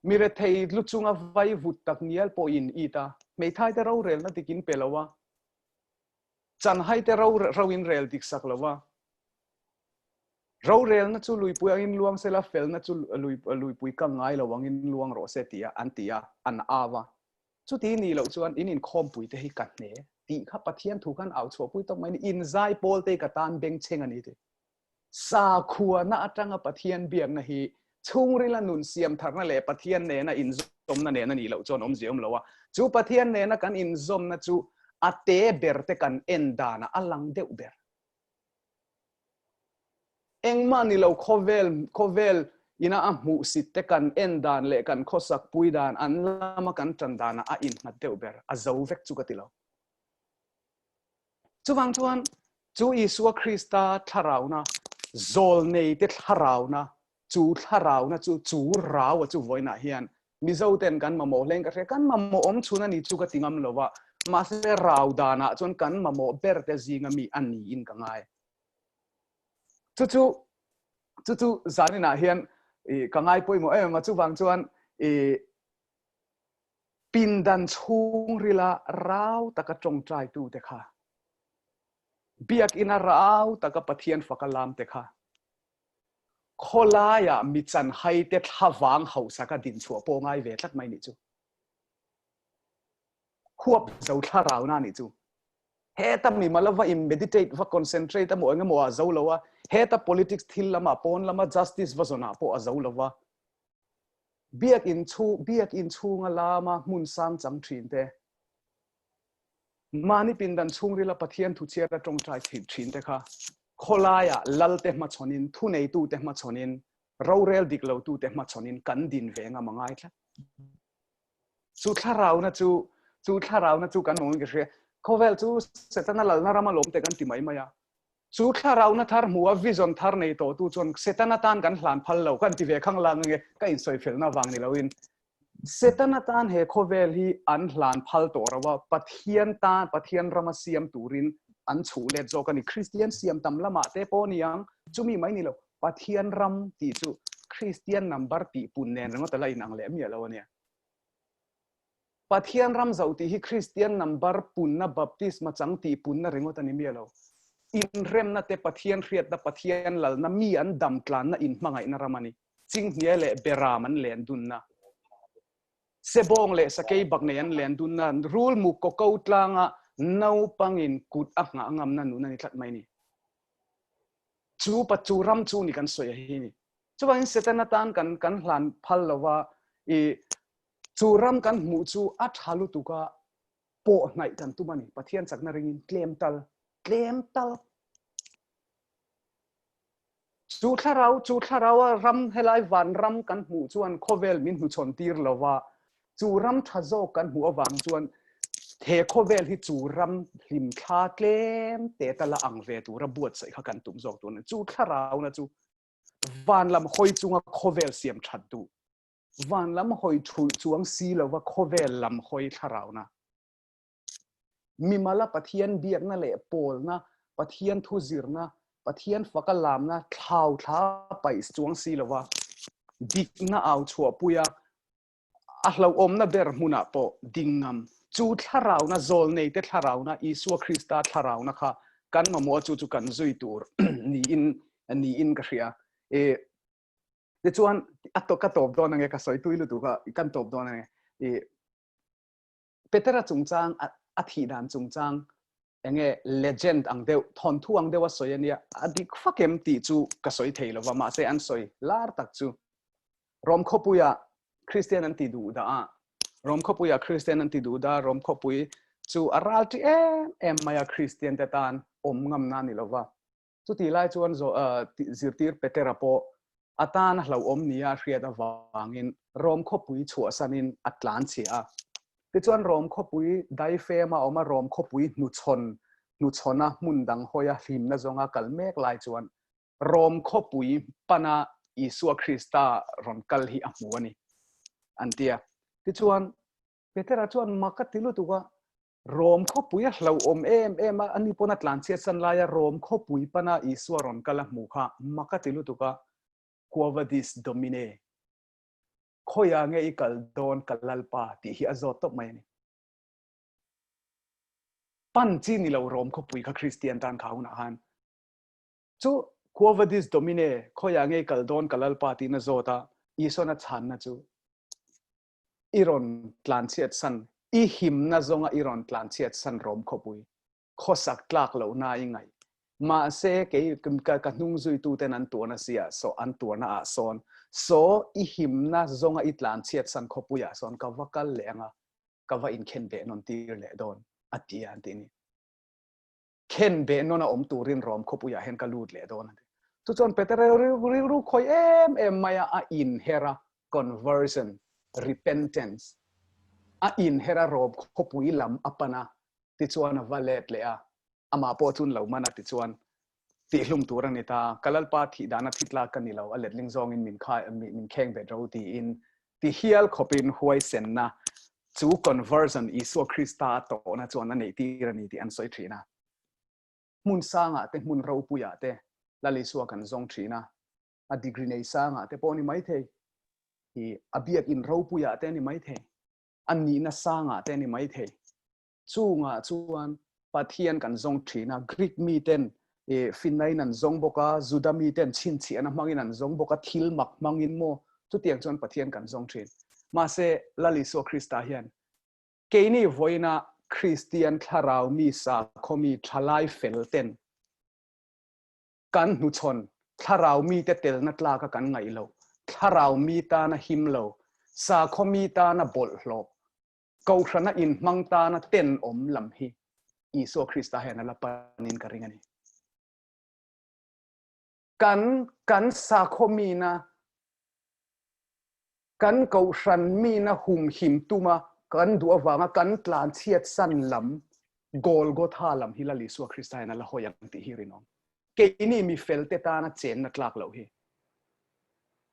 Mi rethei lu chunga vai vut tak ngial pawhin it a, hmeithai te rorelna dik in pe lo a, chanhai te ro ro in rel dik sak lo a, rorelna chu luipui angin luang sela felna chu lui luipui kang ngai lo angin luang rawh se tia an ti a, an au a. Chuti nih loh chuan in inkhawmpui te hi ka hne tih kha Pathian thu khan au chhuahpui tawp mai a ni, inzai pawl te hi ka tan bengchheng a ni tih. Sakhuana atanga Pathian biakna hi chhungrila nun siam tharna leh Pathian nena inzawmna nen a nih loh chuan awmzia awm lo a. Chu Pathian nena kan inzawmna chu a te ber te kan en danah a lang deuh ber. Engmah ni lo khawvel khawvel ina a hmuhsit te kan en dan leh kan khawsak pui dan an lama kan tan danah a innghat deuh ber. A zo vek chu ka ti lo. Chuvang chuan chu Isua Krista thlarauna, zawlneite thlarauna. Chu thlarauna chu, chu rau a chu vawiinah hian Mizo ten kan mamawh hleng ka hria. Kan mamawh awm chhun a ni chu ka ti ngam lo va, mahse rau danah chuan kan mamawh ber te zinga mi a niin ka ngai. Chu chu, chu chu zaninah hian i ka ngai pawimawh em em a, chuvang chuan i pindan chhungrila rau taka tawngtaitute kha, biakina rau taka Pathian faka lamte kha, Khawlaiah mi chanhai te thlavang hauhsaka dinchhuah pawh ngai ve tlat mai nih chu. Huap zo thlarau na nih chu. Heta mi mal va in meditate va concentrate emaw eng emaw ah zo lo a, heta politics thil lama pawn lama justice va zawn ah pawh a zo lo va. Biak in chhu biak in chhunga lama hmun sang chang thin te, Mahni pindan chhungrila Pathian thuchhiar a tawngtai theih thin te kha khawlaiah Lalte hmachhawnin, thuneitute hmachhawnin, rorel dik lotute hmachhawnin kan din ve ngam a ngai tlat. Chu thlarauna chu, chu thlarauna chu kan awmin ka hria. Khawvel chu Setana lalna ram alawm te kan ti mai mai a. Chu thlarauna thar hmu a vision thar nei tawhtu chuan Setana tan kan hlan phal lo, kan ti ve khang lang ange, ka insawifelna vang ni loin. Setana tan he khawvel hi an hlan phal tawh lo a, Pathian tan, Pathian rama siam turin an chhuh let zawk a ni. Kristian siam tam lamah te pawh a ni ang, chumi mai ni lo, Pathian ram tih chu Kristian number tih pun nen ringawt a la inang leh miah lo a nia. Pathian ram zoh tih hi Kristian number punna, baptisma chang tih punna ringawt a ni miah lo. Inremna te, Pathian hriatna, Pathian lalna, mi an dam tlanna, inhmangaihna ram a ni. Chinghnia leh Beram an len dunna, Sebawng leh Sakei bak nei an len dunna, Rulmuk kaw ko tlanga naupangin kut a nghah ngamna nun a ni tlat mai ni. Chu pa chu ram chu ni kan sawi a hi ni. Chuvangin Setana tan kan kan hlan phal lova i chu ram kan hmuh chu a tha lutuk a pawh hnaih kan tum a ni. Pathian chakna ringin tlem tal, tlem tal. Chu thlarau, chu thlaraua ram helai van ram kan hmuh chuan khawvel min hnuchhawn tir lo va, chu ram tha zawk kan hmuh avang chuan he khawvel hi chu ram hlimthla tlem te tala ang ve tura buatsaih kha kan tum zawk tur a ni. Chu thlarauna chu van lam hawi chunga khawvel siam that duh, van lam hawi thulh chuang si lova khawvel lam hawi thlarauna. Mimala Pathian biakna leh pawlna, Pathian thu zirna, Pathian faka lamna thlau thla paih chuang si lova dikna au chhuahpuia a hlauhawmna ber hmunah pawh ding ngam chu thlarauna zawlneite thlarauna Isua Krista thlarauna kha kan mamawh a chu chu kan zui tur niin niin ka hria. E, tichuan a ka tawp dawn ange ka sawi tui lutuk a kan tawp dawn ange. E, Petera chungchang a thih dan chungchang enge legend ang deuh thawnthu ang deuh a sawi ania a dik fak em tih chu ka sawi thei lova mahse an sawi lar tak chu Rom khawpuia Christian an ti duh dah a Rom khawpuia Christian an ti duh dah Rom khawpui chu a ral ṭi em em mai a Christian te tan awm ngam na ni lova Chutih lai chuan zirtir Petera pawh a tan a hlauhawm nia a hriat avangin Rom khawpui chhuahsanin a tlan chhia a. Tichuan Rom khawpui daifema awm a Rom khawpui hnuchhawn hnuchhawna hmun dang hawia hlimna zawnga kal mek lai chuan Rom khawpui pana Isua Krista rawn kal hi a hmu a ni, an ti a. Tichuan Petera chuan mak a ti lutuk a, Rom khawpui a hlauhawm em em a, ani pawn a tlanchhiat san laia Rom khawpui pana Isua rawn kal a hmuh kha mak a ti lutuk a, Quo vadis Domine? Khawiah nge i kal dawn ka Lalpa? tih hi a zawt tawp mai a ni. Pan chi ni lo Rom khawpui kha Kristian tan kha hunah khan chu Quo vadis Domine? Khawiah nge i kal dawn ka Lalpa? tiin a zawt a, Isuan a chhanna chu I rawn tlanchhiat san, i himna zawnga i rawn tlanchhiat san rawm khawpui, khawsak tlak lohna i ngaih. Mahse, kei ka hnung zuituten an tuarna si ah saw, an tuarna ah sawn, saw i himna zawnga i tlanchhiat san khawpui ah sawn ka va kal leh anga, ka va inkhen beh nawn tir leh dawn, a ti a an ti ni. Khen beh nawn a awm turin Rom khawpuiah hian ka lut leh dawn a ti. Chu chuan Petera rilru khawi em em mai a, a inher a, conversion, repentance, a inher a Rom khawpui lam a pan a, tichuan a va let leh a, amah pawh chu an lo man a tichuan. Tihhlum tur a ni ta, ka Lalpa thih dana thi tlak ka ni lo, a letling zawngin min kha min kheng bet ro tiin ti hial khawpin huaisenna chu conversion Isua Krista a tawhna chuan a neih tir a ni tih an sawi thin a. Hmun sangah te hmun ropuiah te Lal Isua kan zawng thin a, a degree nei sangah te pawh a ni maithei, i a biakin ropuiah te a ni maithei, a nihna sangah te a ni maithei. Chungah chuan Pathian kan zawng thin a, Greek miten finnain an zawng bawk a, Juda miten chhinchhiahna hmangin an zawng bawk a, thil mak hmangin maw, chutiang chuan Pathian kan zawng thin. Mahse, Lal Isua Krista hian keini vawiina Kristian thlarau mi sakhaw mi thalai fel ten kan hnuchhawn thlarau mite telna tlaka kan ngaih loh, thlarau mi tana him lo, sakhaw mi tana bawlhhlawh, Kohhrana inhmang tana tenawm lam hi Isua Krista hian a la panin ka ring a ni. Kan kan sakhaw mina, kan kohhran mina humhim tuma kan duh avanga kan tlan chhiat san lam Golgotha lam hi Lal Isua Krista hian a la hawi ang tih hi rinawm. Keini mi felte tana chenna tlak loh hi.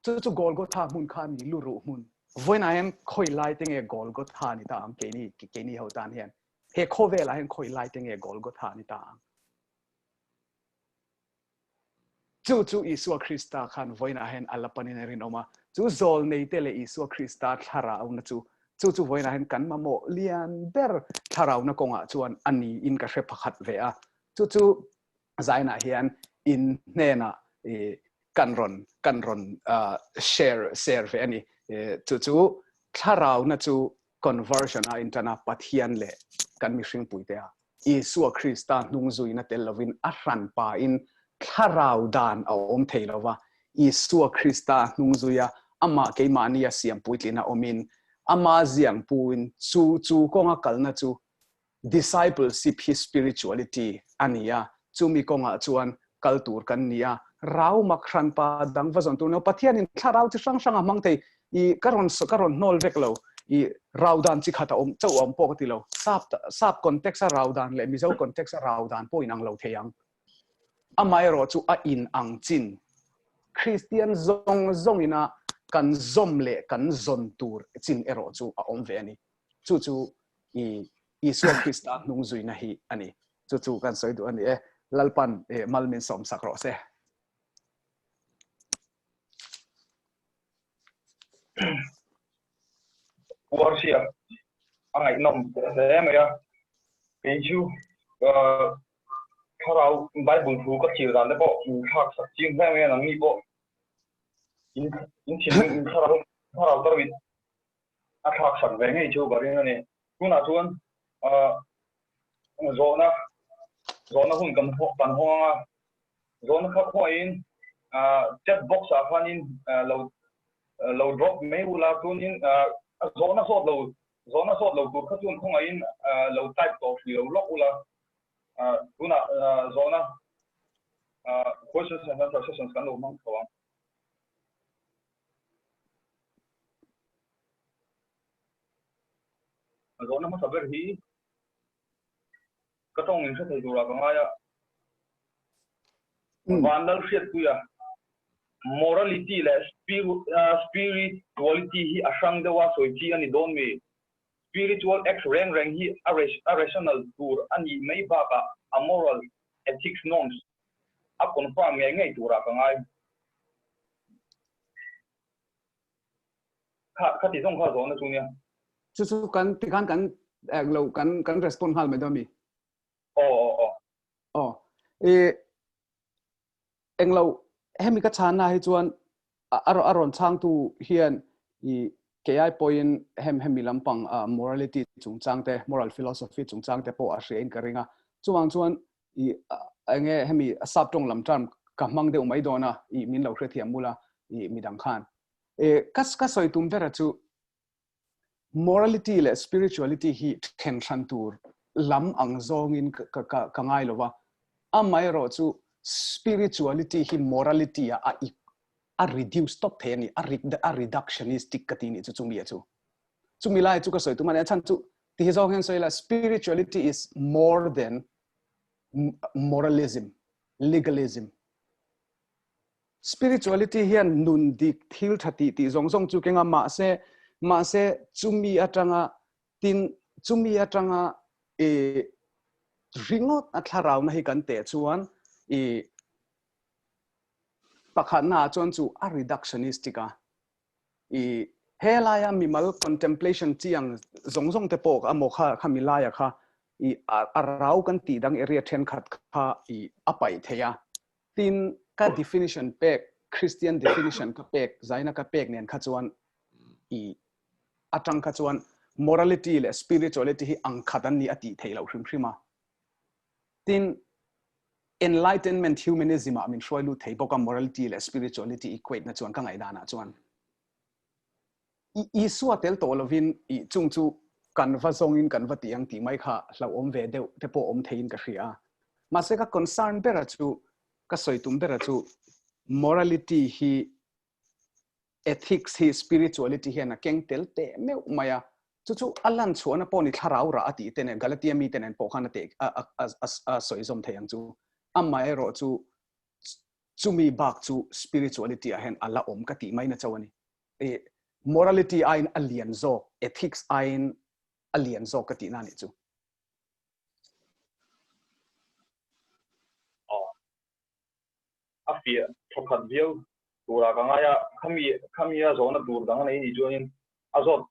Chu chu Golgotha hmun kha a ni, luruh hmun. Vawiinah hian khawi lai te nge Golgotha ni ta ang keini, keini ho tan hian? He khawvelah hian khawi lai te nge Golgotha ni ta ang? Chu chu Isua Krista khan vawiinah hian a la panin a rinawm a. Chu zawlneite leh Isua Krista thlarauna chu, chu chu vawiinah hian kan mamawh lian ber thlarauna kawngah chuan a niin ka hre pakhat ve a. Chu chu zainah hian in hnenah i kan rawn kan rawn share share ve a ni. Chu chu thlarauna chu conversion a inṭan a, Pathian leh kan mihring puite a Isua Krista hnung zuina tel lovin a hran pain thlarau dan a awm thei lo va, Isua Krista hnung zuia amah keimahnia siam puitlina awmin ama ziang puin chu chu kawnga kalna chu Discipleship hi spirituality a ni a, chumi kawngah chuan kal tur kan ni a, rau mak hranpa dang va zawn tur ni lo. Pathianin thlarau chi hrang hrang a hmang thei, i ka rawn ka rawn hnawl vek lo, i rau dan chi khat a awm chauh a awm pawh ka ti lo. Sap sap context a rau dan leh Mizo context a rau dan pawh inang lo thei ang. Amaherawh chu a inang chin. Kristian zawng zawngina kan zawm leh kan zawn tur chin erawh chu a awm ve a ni. Chu chu i Isua Krista hnung zuina hi a ni. Chu chu kan sawi duh a ni e. Lalpan e mal min sawm sak rawh se. Uarsia a ngaihnawm hle mai a. Kei chu thlarau Bible thu ka thlir dan te pawh min thlak sak ching hle mai a nangni pawh in in thinlung in thlarau thlarau tarmit a thlak sak ve ngei chu ka ring a ni. Tunah chuan zawhna zawhna hun kan kan hawng ang a, zawhna kha khuahin chat box ah khanin lo lo drop mai ula chuanin zawhna zawt lo zawhna zawt lo tur kha chuan khawngaihin lo type tawh hrih lo lawk ula tunah zawhna questions and answer sessions kan lo hmang tho ang. Zawhna hmasa ber hi ka tawng in hre thei turah ka ngai a. Vanlal Hriatpuia, Morality leh spirituality hi a hrang deuh a sawi chi a ni dawn mi? Spiritual act reng reng hi a rational tur a nih mai bakah a moral, ethics, norms a confirm ngei ngei turah ka ngai. Kha kha ti zawng kha zawhna chu nia. Chu chu kan tikhan kan lo kan kan respond nghal mai dawn mi? Aw aw aw. Aw. E englo hemi ka chhanna hi chuan a rawn chhangtu hian i kei pawhin hem hemi lampang morality chungchang te moral philosophy chungchang te pawh a hria in ka ring a. Chuvang chuan i enge hemi sap tawng lam term ka hmang deuh mai dawn a i min lo hrethiam mula i midang khan e ka ka sawi tum bera chu morality leh spirituality hi then hran tur lam ang zawngin ka ka ka ngai lova amaherawh chu spirituality hi morality a a a reduce top thei ani a a reductionistic ka ti ni chu chumi a chu chumi lai chu ka sawi tum ani a chhan chu ti hi zawng hian sawi la spirituality is more than moralism legalism. Spirituality hian nun dik thil tha tih tih zawng zawng chu kenga mahse mahse chumi atanga tin chumi atanga i ringawt a thlarauna hi kan teh chuan i pakhatna ah chuan chu a reductionistic a i helaia mimal contemplation chi ang zawng zawng te pawh emaw kha khami laia kha i a rau kan tih dang area thenkhat kha i a paih thei a tin ka definition pek Christian definition ka pek zaina ka pek nen kha chuan i atang kha chuan morality leh spirituality hi ang khat an ni a tih theih loh hrim hrim a tin enlightenment humanism ah min hruai lut thei bawk a morality leh spirituality equate na chuan ka ngaihdan ah chuan i Isua tel tawh lovin i chung chu kan va zawngin kan va ti ang tih mai kha hlauhawm ve deuh te pawh awm theiin ka hria a. Mahse ka concern bera chu ka sawi tum bera chu morality hi ethics hi spirituality hian a keng tel teh meuh mai a, chu chu a lan chhuahna pawh ni thlarau rah a tih te nen Galatia mite nen pawh khan a teh a a a sawi zawm thei ang chu. Amaherawh chu chumi bak chu spirituality ah hian a la awm ka tih mai na chauh a ni. I morality aiin a lian zawk, ethics aiin a lian zawk ka tihna a nih chu. Aw. A fiah thawkhat viau turah ka ngai a, khami khami a zawhna tur dang a nei nih chuanin a zawt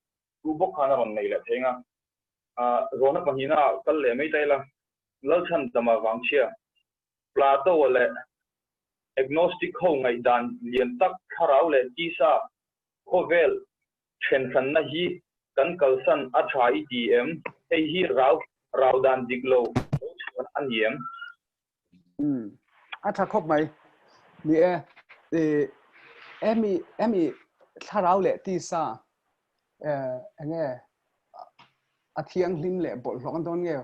tu bawk khan a rawn nei leh thei ang a. Zawhna pahnihna ah kal leh mai ta ila, Lalchhandama Vangchhia, Plato-a leh Agnostic ho ngaihdan lian tak thlarau leh tisa khawvel thenhranna hi kan kalsan a tha i ti em? Hei hi rau rau dan dik lo lo chhuan a ni em? Umm a tha khawp mai. Ni e, i emi emi thlarau leh tisa enge a thianghlim leh bawlhhlawh an dawn nge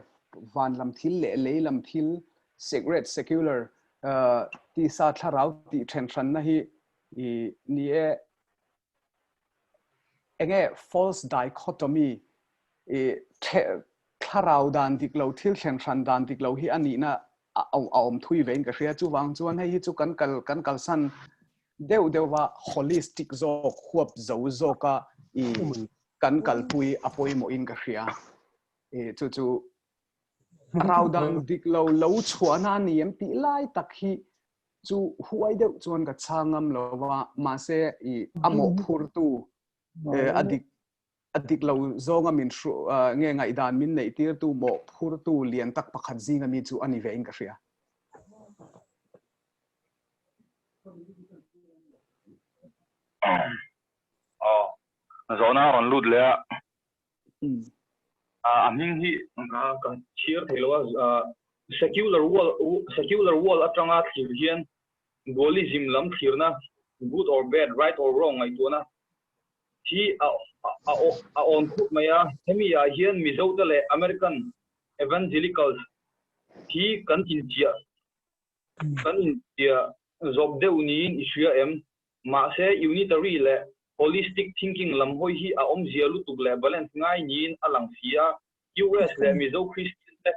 van lam thil leh lei lam thil secret secular tisa thlarau tih then hranna hi i ni e enge false dichotomy i thlarau dan dik lo thil thlen hran dan dik lo hi a nihna a awm thui vein ka hria chuvang chuan hei hi chu kan kal kan kalsan deuh deuhva holistic zawk huap zo zawka i kan kalpui a pawimawhin ka hria. I chu chu rau dang dik lo lo chhuahna a ni em tih lai tak hi chu huai deuh chuan ka chhang ngam lo va, mahse i a mawhphurtu a dik a dik lo zawnga min hru nge ngaihdan min neih tirtu mawhphurtu lian tak pakhat zinga mi chu a ni ve in ka hria. Aw, zawhna a rawn lut leh a. A hming hi ka chhiar thei lo a, secular world secular world atanga thlir hian dualism lam thlirna, good or bad, right or wrong ngaihtuahna hi a a a awn khawp mai a. Hemi ah hian Mizote leh American Evangelicals hi kan inchiah Kan intia zawk deuh niin i hria em? Mahse, unitary leh holistic thinking lam hawi hi a awmzia lutuk leh balance ngai niin a lang si a, US leh Mizo Christian te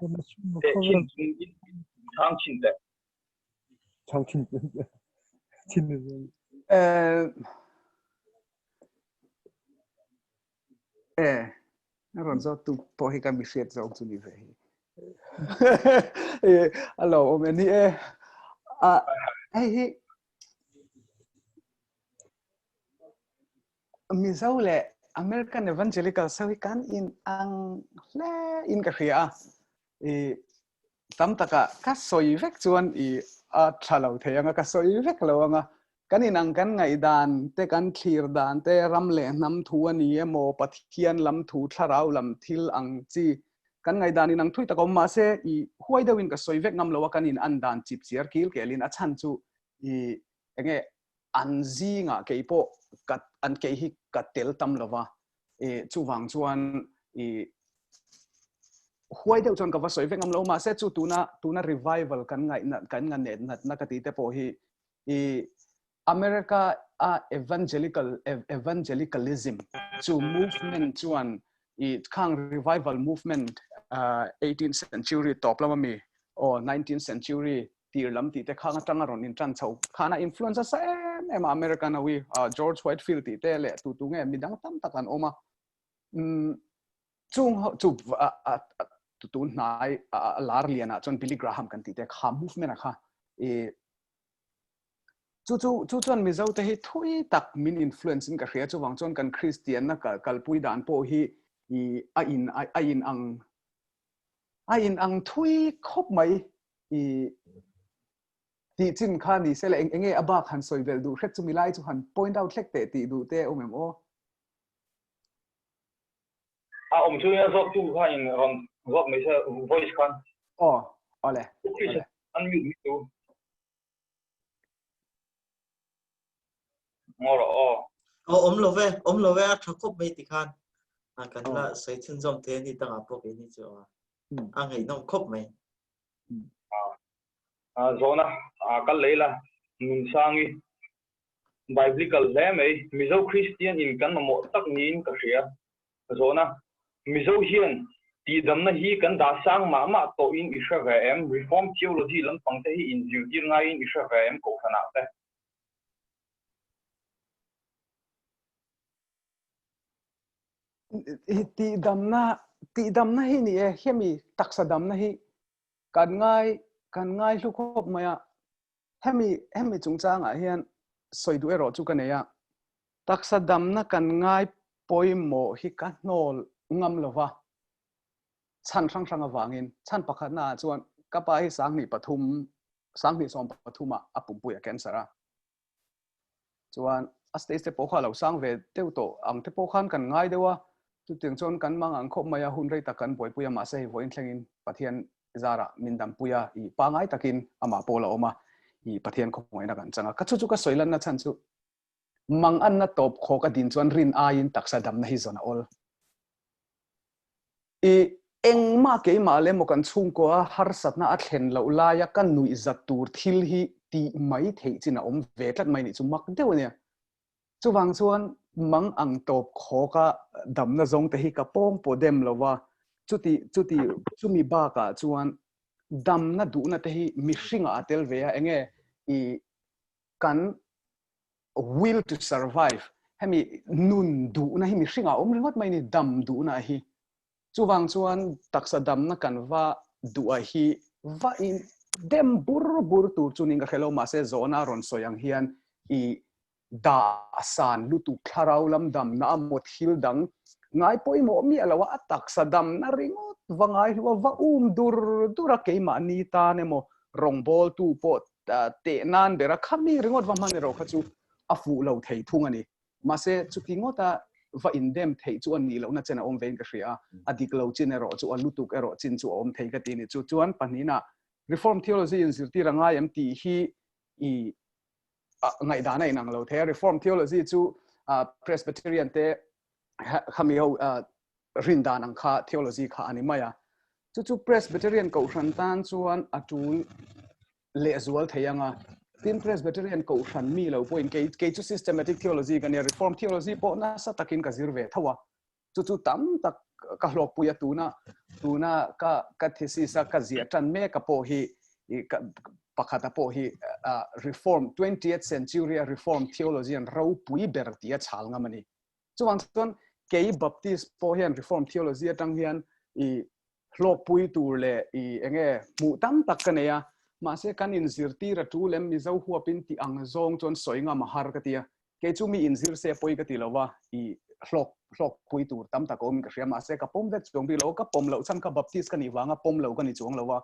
teh chin chung in chhang chin teh. Chhang chin chin Eh, eh, a rawn zawt tu pawh hi ka mi hriat zawk chu ni ve hi. A lo awm e ni e. A hei hi Mizo leh American Evangelical so hi kan in ang hle in ka hria a. I tam taka ka sawi vek chuan i a tha lo thei anga ka sawi vek lo anga kan inang kan ngaihdan te kan thlir dan te ram leh hnam thu a ni emaw Pathian lam thu thlarau lam thil ang chi kan ngaihdan inang thui tak awm mahse i huai deuhin ka sawi vek ngam lo a kan in an dan chip chiar kil kelin a chhan chu i enge an zingah kei pawh ka an kei hi ka tel tam lova i chuvang chuan i huai deuh chuan ka va sawi vek ngam lo mahse chu tuna tuna revival kan ngaih kan nga net natna ka ti te pawh hi i America a evangelical evangelicalism chu movement chuan i khang revival movement 18th century top lama mi or 19th century tir lam tih te khang atanga rawn in tan chho khana influence nasa em em a American ho hi George Whitefield tih te leh tu tu nge midang tam tak an awm a chung ho chu tun hnai lar lianah chuan Billy Graham kan tih te kha movement a kha i chu chu chu chuan Mizo te hi thui tak min influence in ka hria chuvang chuan kan Christian na kalpui dan pawh hi i a in a in ang a in ang thui khawp mai i tih chin kha ni se le eng enge a bak han sawi belh duh hret chu milai chu han point out hlek teh tih duh te awm em aw? A awm chu nia zawt tu kha in rawn zawt mai se voice khan. Aw, awle. Awle. Unmute mi tu. Ngaw rawh aw. Aw awm lo ve, awm lo ve a tha khawp mai ti khan. A kan la sawi chhunzawm thei a ni tangah pawh keini chu a a ngaihnawm khawp mai. A zawhna a kal lei la Nunsangi Biblical hle mai. Mizo Kristian in kan mamawh tak niin ka hria. Zawhna, Mizo hian tihdamna hi kan dah sang mah mah tawhin i hre ve em? Reformed theology lampang te hi inzirtir ngaiin i hre ve em Kohhranah te? Tihdamna, tihdamna hi ni e, hemi taksa damna hi kan ngai, kan ngai hlu khawp mai a. Hemi, hemi chungchangah hian sawi duh erawh chu ka nei a. Taksa damna kan ngai pawimawh hi ka hnawl ngam lo va, chhan hrang hrang avangin. Chhan pakhatna ah chuan ka pa hi 2003, 2013 ah a pumpui a cancer a. Chuan a stage te pawh kha a lo sang ve deuh tawh ang te pawh khan kan ngai deuh a, chutiang chuan kan mang ang khawp mai a, hun rei tak kan buaipui a, mahse hei vawiin thlengin Pathian zarah min dampui a, i pangai takin amah pawh la awm a, i Pathian khawngaihna kan chang a. Ka chu chu ka sawi lanna chhan chu Mang anna tawp khawk a din chuan rin aiin taksa damna hi zawn a awl. I engmah keimah leh emaw kan chhungkua harsatna a thlen loh laia ka nuih zat tur thil hi tih mai theih chin a awm ve tlat mai nih chu mak deuh a nia. Chuvang chuan mang ang tawp khawka damna zawng te hi ka pawng pawh dem lo va, chuti chuti chumi bakah chuan damna duhna te hi mihringah a tel ve a, enge i kan will to survive hemi nun duhna hi mihring ah awm ringawt mai ni dam duhna hi chuvang chuan taksa damna kan va duh a hi va in dem bur bur tur chu ning ka hrelo mahse zawhna rawn sawi ang hian i dah san lutuk thlarau lam damna a maw thil dang ngai pawimawh miah lo a a taksa damna ringawt va ngai hlu a va um dur dur a keimahni tan emaw rawngbawltu pawh teh nan ber a, khami ringawt va hman erawh kha chu a fuh lo thei thung a ni. Mahse, chuti ngawta va indem theih chu a nih lohna chen a awm vein ka hria a, a dik lo chin erawh chu a lutuk erawh chin chu a awm thei ka ti a ni. Chu chuan pahnihna Reform theology in zirtir a ngai em tih hi i ngaihdan a inang lo thei a. Reform theology chu Presbyterian te khami ho rin dan ang kha theology kha a ni mai a. Chu chu Presbyterian Kohhran tan chuan a tul lehzual thei ang a. Tin, Presbyterian Kohhran mi lo pawhin kei, kei chu systematic theology ka nia, Reform theology pawh nasa takin ka zir ve tho a. Chu chu tam tak ka hlawkpui a tuna, tuna ka, ka thesis a ka ziah tan mek a pawh hi, ka, pakhata pawh hi Reform, 20th century a Reform theology an ropui ber tia chhal ngam a ni. Chuvang chuan kei Baptist pawh hian Reformed theology atang hian i hlawkpui tur leh i enge hmuh tam tak ka nei a, mahse kan inzirtir a tul em Mizo huapin tih ang zawng chuan sawi ngam a har ka ti a, kei chu mi inzir se pawi ka ti lo va, i hlawk hlawkpui tur tam tak a awmin ka hria, mahse ka pawm vek chuang bik lo, ka pawm loh chhan kha Baptist ka nih vanga pawm lo ka ni chuang lo va,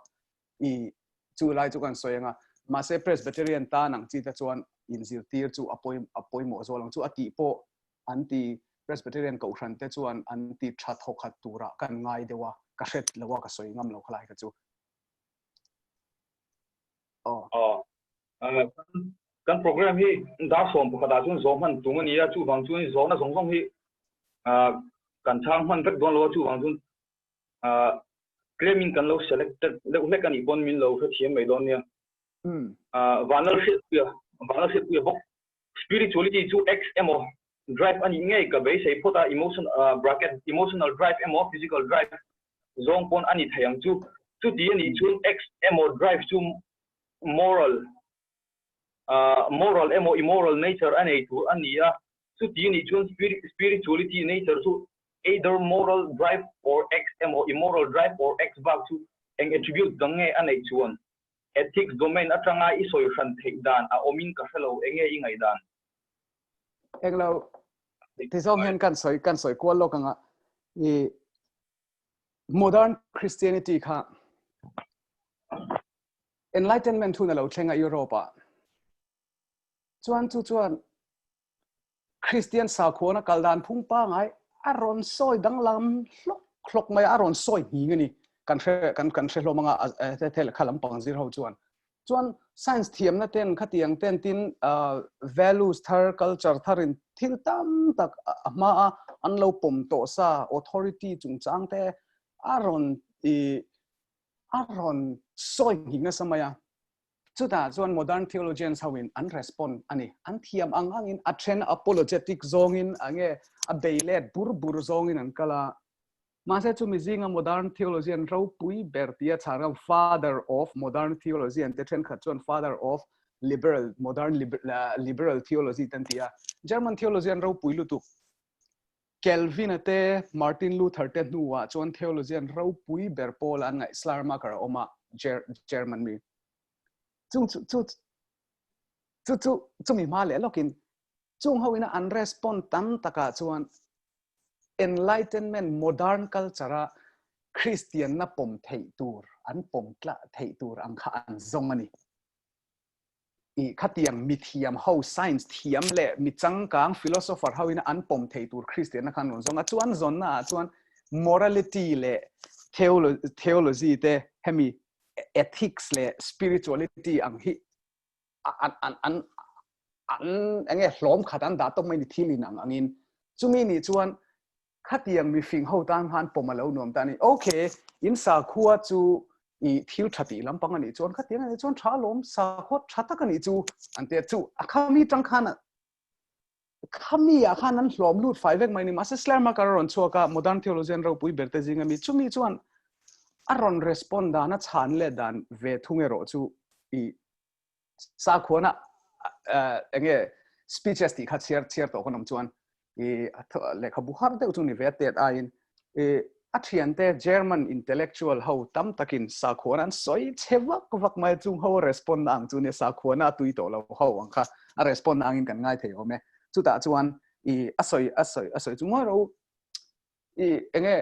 i chu lai chu kan sawi anga, mahse Presbyterian tan ang chi te chuan inzirtir chu a pawi a pawimawh zawk ang chu a tih pawh an ti Presbyterian kohhran te chuan an ti tha thawkhat turah kan ngai deuh a, ka hret lo a ka sawi ngam lo khalai kha chu. Aw. Aw. Kan program hi dar 11 ah chuan zawh hman tum a ni a, chuvang chuan zawhna zawng zawng hi kan chhang hman vek dawn lo a, chuvang chuan Claiming kan lo selected deuh hlek a nih pawn min lo hrethiam mai dawn nia. Vanlal Hriatpuia, Vanlal Hriatpuia bawk. Spirituality chu X emaw drive a nih ngei ka beisei phawt a, emotion, bracket, emotional drive emaw physical drive zawng pawn a ni thei ang chu. Chuti a nih chuan X emaw drive chu moral moral emaw immoral nature a nei tur a ni a, chuti nih chuan spirituality nature chu either moral drive or x emaw immoral drive or x bak chu eng attribute dang nge a neih chuan ethics domain atanga i sawi hran theih dan a awmin ka hre lo, enge i ngaihdan? Englo tizawng hian kan sawi kan sawi kual lawk anga i modern Christianity kha Enlightenment hun a lo thleng a Europe ah. Chuan chu chuan Christian sakhuana kal dan phung pangai a rawn sawi danglam hlawk hlawk mai a rawn sawi hning a ni. Kan hre kan kan hre hlawm anga thel kha lampang zir ho chuan. Chuan science thiamna ten khatiang ten tin values thar culture tharin thil tam tak a hma a an lo pawm tawh sa authority chungchang te a rawn i a rawn sawi nghing nasa mai a. Chutah chuan modern theologians ho in an respond a ni. An thiam ang angin a then apologetic zawngin a nge a bei let bur bur zawngin an kal a. Mahse chumi zinga modern theologian ropui ber tia chhan ang father of modern theology an te thenkhat chuan father of liberal modern liberal theology te an ti a. German theologian ropui lutuk Calvin-a te, Martin Luther te hnuah chuan theologian ropui ber pawl an ngaih Schleiermacher a awm a, German mi. Chung chu chu chu chu chumi hma leh lawkin chung ho ina an respond tam takah chuan Enlightenment modern culture a Christian na pawm theih tur an pawm tla theih tur ang kha an zawng a ni. I khatiang mithiam ho science thiam leh mi changkang philosopher ho in an pawm thei tur Kristianna khan rawn zawng a, chuan zawnna ah chuan morality leh theology te hemi ethics leh spirituality ang hi an an an an enge hlawm khat an dah tawp mai ni thil in ang angin chumi ni chuan Khatiang mifing ho tan khan pawm a lo nuam ta a ni. Ok, in sakhua chu i thil tha tih lampang a nih chuan khatiang a nih chuan tha alawm, sakhua tha tak a nih chu an ti a. Chu a khami tang khan khami ah khan an hlawm lut fai vek mai ni. Mahse Schleiermacher a rawn chhuak a, modern theologian ropui ber te zing a mi. Chumi chuan a rawn respond dan a chhan leh dan ve thung erawh chu i sakhuana enge speeches tih kha chhiar chhiar tawh kan awm chuan i lehkhabu har deuh chu ni ve tet aiin i a thiante German intellectual ho tam takin sakhuana an sawi che vak vak mai chung ho respond na ang chu ni sakhuana a tui tawh lo ho ang kha a respond na angin kan ngai thei awm e chutah chuan i a sawi a sawi a sawi chu ngawi ro i enge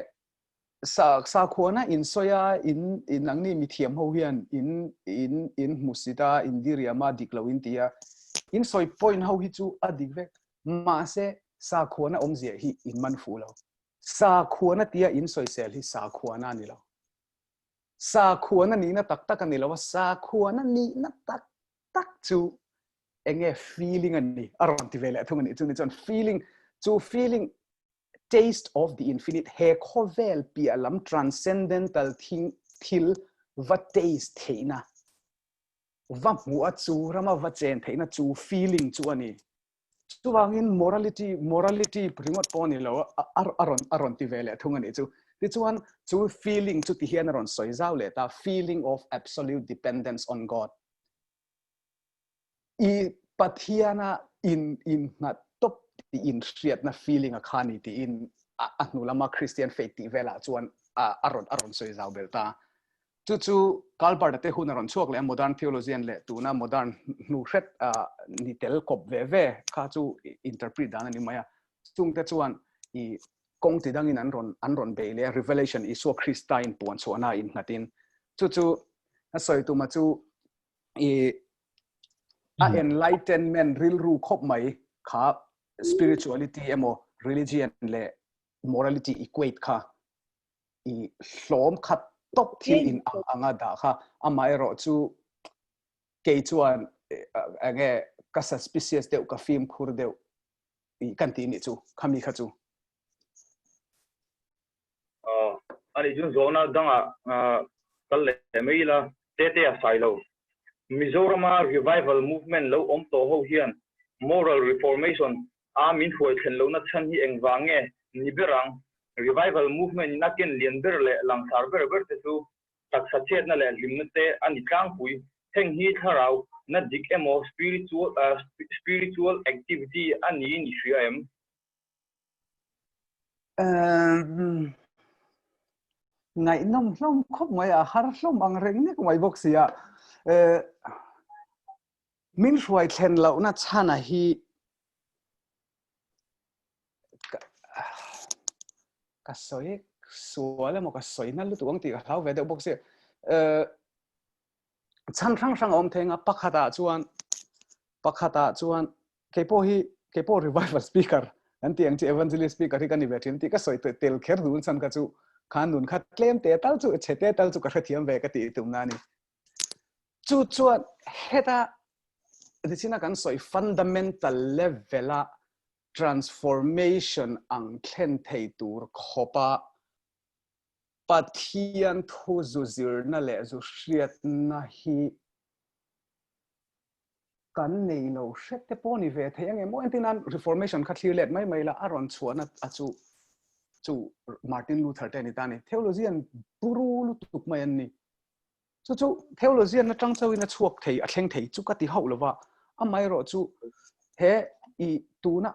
sa sakhuana in sawi a in in nangni mithiam ho hian in in in hmusit a in diriam a dik lo in ti a in sawi point ho hi chu a dik vek mahse sakhuana awmzia hi in man fu lo sakhuana tia in sawisel hi sakhuana ani lo sakhuana nihna tak tak ani lo a sakhuana nihna tak tak chu enge feeling ani a rawn ti ve leh thung ani chu ni chuan feeling chu feeling taste of the infinite he khawvel piah lam transcendental thing thil va taste theihna va hmuh a chu rama va chen theihna chu feeling chu a ni chuvangin morality morality ringawt pawh ni lo a rawn a rawn ti ve leh thung a nih chu tichuan chu feeling chu ti hian a rawn sawi zau leh ta feeling of absolute dependence on God I Pathiana in in nghat tawp tih in hriatna feeling a kha ni tiin a hnu lama Christian faith tih velah chuan a rawn a rawn sawi zau belh ta. Chu chu Karl Barth-a te hun a rawn chhuak leh a, modern theologian leh tuna modern hnu hret ni tel kawp ve ve kha chu interpret dan a ni mai a. Chungte chuan i kawng ti dangin an rawn an rawn bei leh a, revelation Isua Krista in puan chhuahna innghatin. Chu chu a sawi tuma chu i a enlightenment rilru khawp mai kha spirituality emaw religion leh morality equate kha i hlawm khat top thil in ang anga dah kha amaherawh chu kei chuan enge ka suspicious deuh ka fimkhur deuh i kan ti nih chu khami kha chu. Ani chuan zawhna dangah kal leh mai ila, Tete a sai lo. Mizorama revival movement lo awm tawh ho hian moral reformation a min hruai thlen lohna chhan hi engvang nge ni ber ang? Revival movement in a ken lian ber leh langsar ber ber te chu taksa chhiatna leh hlimna te a ni tlangpui. Heng hi thlarau na dik emaw spiritual spiritual activity a niin i hria em? Ngaihnawm hlawm khawp mai a, har hlawm ang reng nek mai bawk si a. Min hruai thlen lohna chhana hi ka sawi sual emaw ka sawi na lutuk ang tih ka hlau ve deuh bawk si. Chhan hrang hrang a awm thei anga pakhatah chuan pakhatah chuan keipawh hi keipawh revival speaker an tih ang chi evangelist speaker hi ka ni ve thin tih ka sawi tel kher dun chhan kha chu khan nun kha tlem te tal chu chhe te tal chu ka hrethiam ve ka tih tum na ni. Chu chuan heta tichina kan sawi fundamental level a transformation ang thlen thei tur khawpa Pathian thu zu zirna leh zu hriatna hi kan nei lo hret te pawh ni ve thei ang em? Entir nan Reformation kha thlir let mai mai la a rawn chhuahna a chu chu Martin Luther te a ni ta a ni. Theologian buru lutuk mai an ni. Chu chu theologian atang chauhin a chhuak thei a thleng thei chu ka ti hauh lova amaherawh chu he i tuna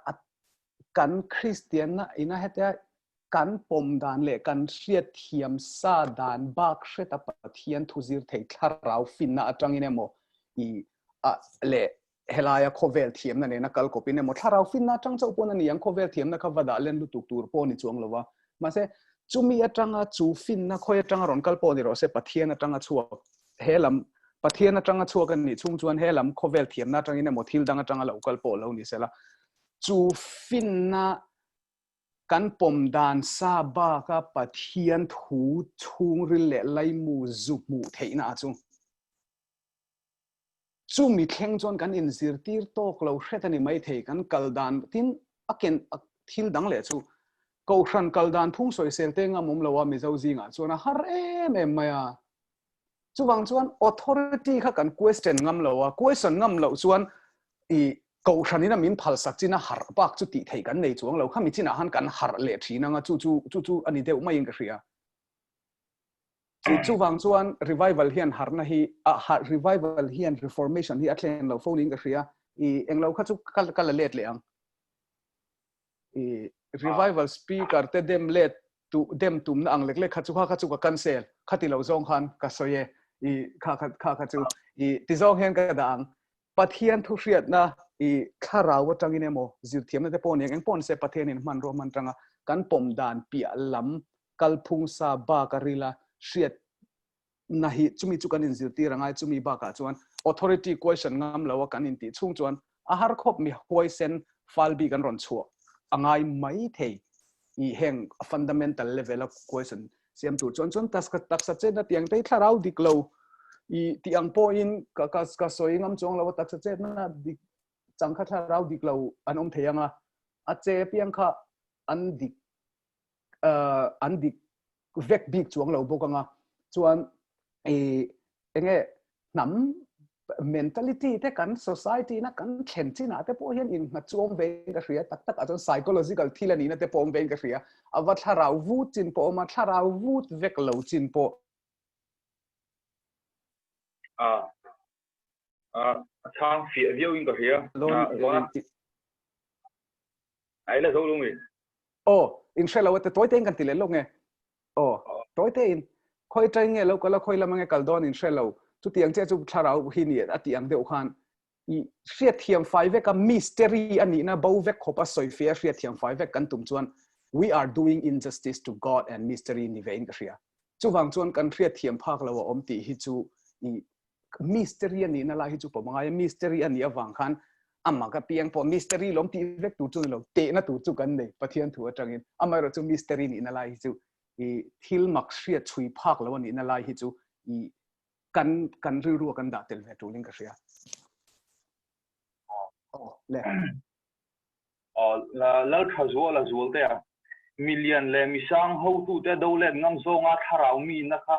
kan Kristianna ina hetia kan pawm dan leh kan hriat thiam sa dan bak hreta Pathian thu zir thei thlarau finna atangin emaw i a leh helaia khawvel thiamna nena kal kawpin emaw thlarau finna atang chauh pawn a ni ang khawvel thiamna kha va dah len lutuk tur pawh ni chuang lova mahse chumi atanga chu finna khawi atanga rawn kal pawh ni rawh se Pathian atanga chhuak he lam Pathian atanga chhuak a nih chhung chuan he lam khawvel thiamna atangin emaw thil dang atanga lo kal pawh lo ni sela chu finna kan pawm dan sa baka Pathian thu chhungril leh laimu zu hmuh theihna a chu Chumi thleng chuan kan inzirtir tawk lo hret a ni maithei, kan kal dan tin a ken thil dang leh chu Kohhran kal dan phung sawisel te ngam awm lo a Mizo zingah chuan a har em em mai a. Chuvang chuan authority kha kan question ngam lo a, question ngam loh chuan i Kohhran in a min phalsak chin a harh bak chu tih theih kan nei chuang lo, khami chinah khan kan harh leh thin ang a, chu chu chu chu a ni deuh maiin ka hria. Chu chuvang chuan revival hian harhna hi a harh revival hian reformation hi a thlen lo fo niin ka hria. I englo kha chu ka ka la let leh ang. I revival speaker te dem let tu dem tumna ang lek lek kha chu kha kha chu ka cancel khati lo zawng khan ka sawi e. I kha kha kha kha chu i ti zawng hian ka dah ang. Pathian thu hriatna i thlarau atangin emaw zirthiamna te pawh ni ang eng pawh ni se Pathianin hmanrua hman tanga kan pawm dan piah lam kalphung sa bak a ril a hriat na hi chumi chu kan inzirtir a ngai chumi bakah chuan authority question ngam lo a kan intih chhung chuan a har khawp mi huaisen fal bik an rawn chhuah a ngai mai thei i heng fundamental level a question siam tur chuan chuan taksa chetna tiang te thlarau dik lo i ti ang pawhin ka ka ka sawi ngam chuang lo a taksa chetna dik chang kha thlarau dik lo an awm thei anga a che piang kha an dik an dik vek bik chuang lo bawk anga chuan i enge hnam mentality te kan society na kan thlen chinah te pawh hian in nghat chu awm ve in ka hria tak tak ah chuan psychological thil a nihna te pawh awm ve in ka hria a va thlarau vut chin pawh awm a thlarau vut vek lo chin pawh a a chhang fiah viau in ka hria Ai la zo lo mi. Aw, in hre lo a te tawi te in kan ti leh lawk nge. Aw, tawi te in khawi ṭai nge lo kal a khawi lam ange kal dawn in hre lo. Chutiang chiah chu thlarau hi ni a tih ang deuh khan i hriatthiam fai vek a mystery a nihna bo vek khawp a sawi fia hriatthiam fai vek kan tum chuan we are doing injustice to God and mystery ni ve in ka hria. Chuvang chuan kan hriatthiam phak lo a awm tih hi chu i mystery a nihna lai hi chu pawm angai a mystery a nih avang khan amah ka piang pawh mystery lawm tih vek tur chu ni lo tehna tur chu kan nei Pathian thu atangin amaherawh chu mystery nihna lai hi chu i thil mak hriat chhui phak lo a nihna lai hi chu i kan kan rilru a kan dah tel ve tulin ka hria. Aw le. Aw lal tha zual a zual te a. Milian leh misang hotute do let ngam zawnga thlarau mihna kha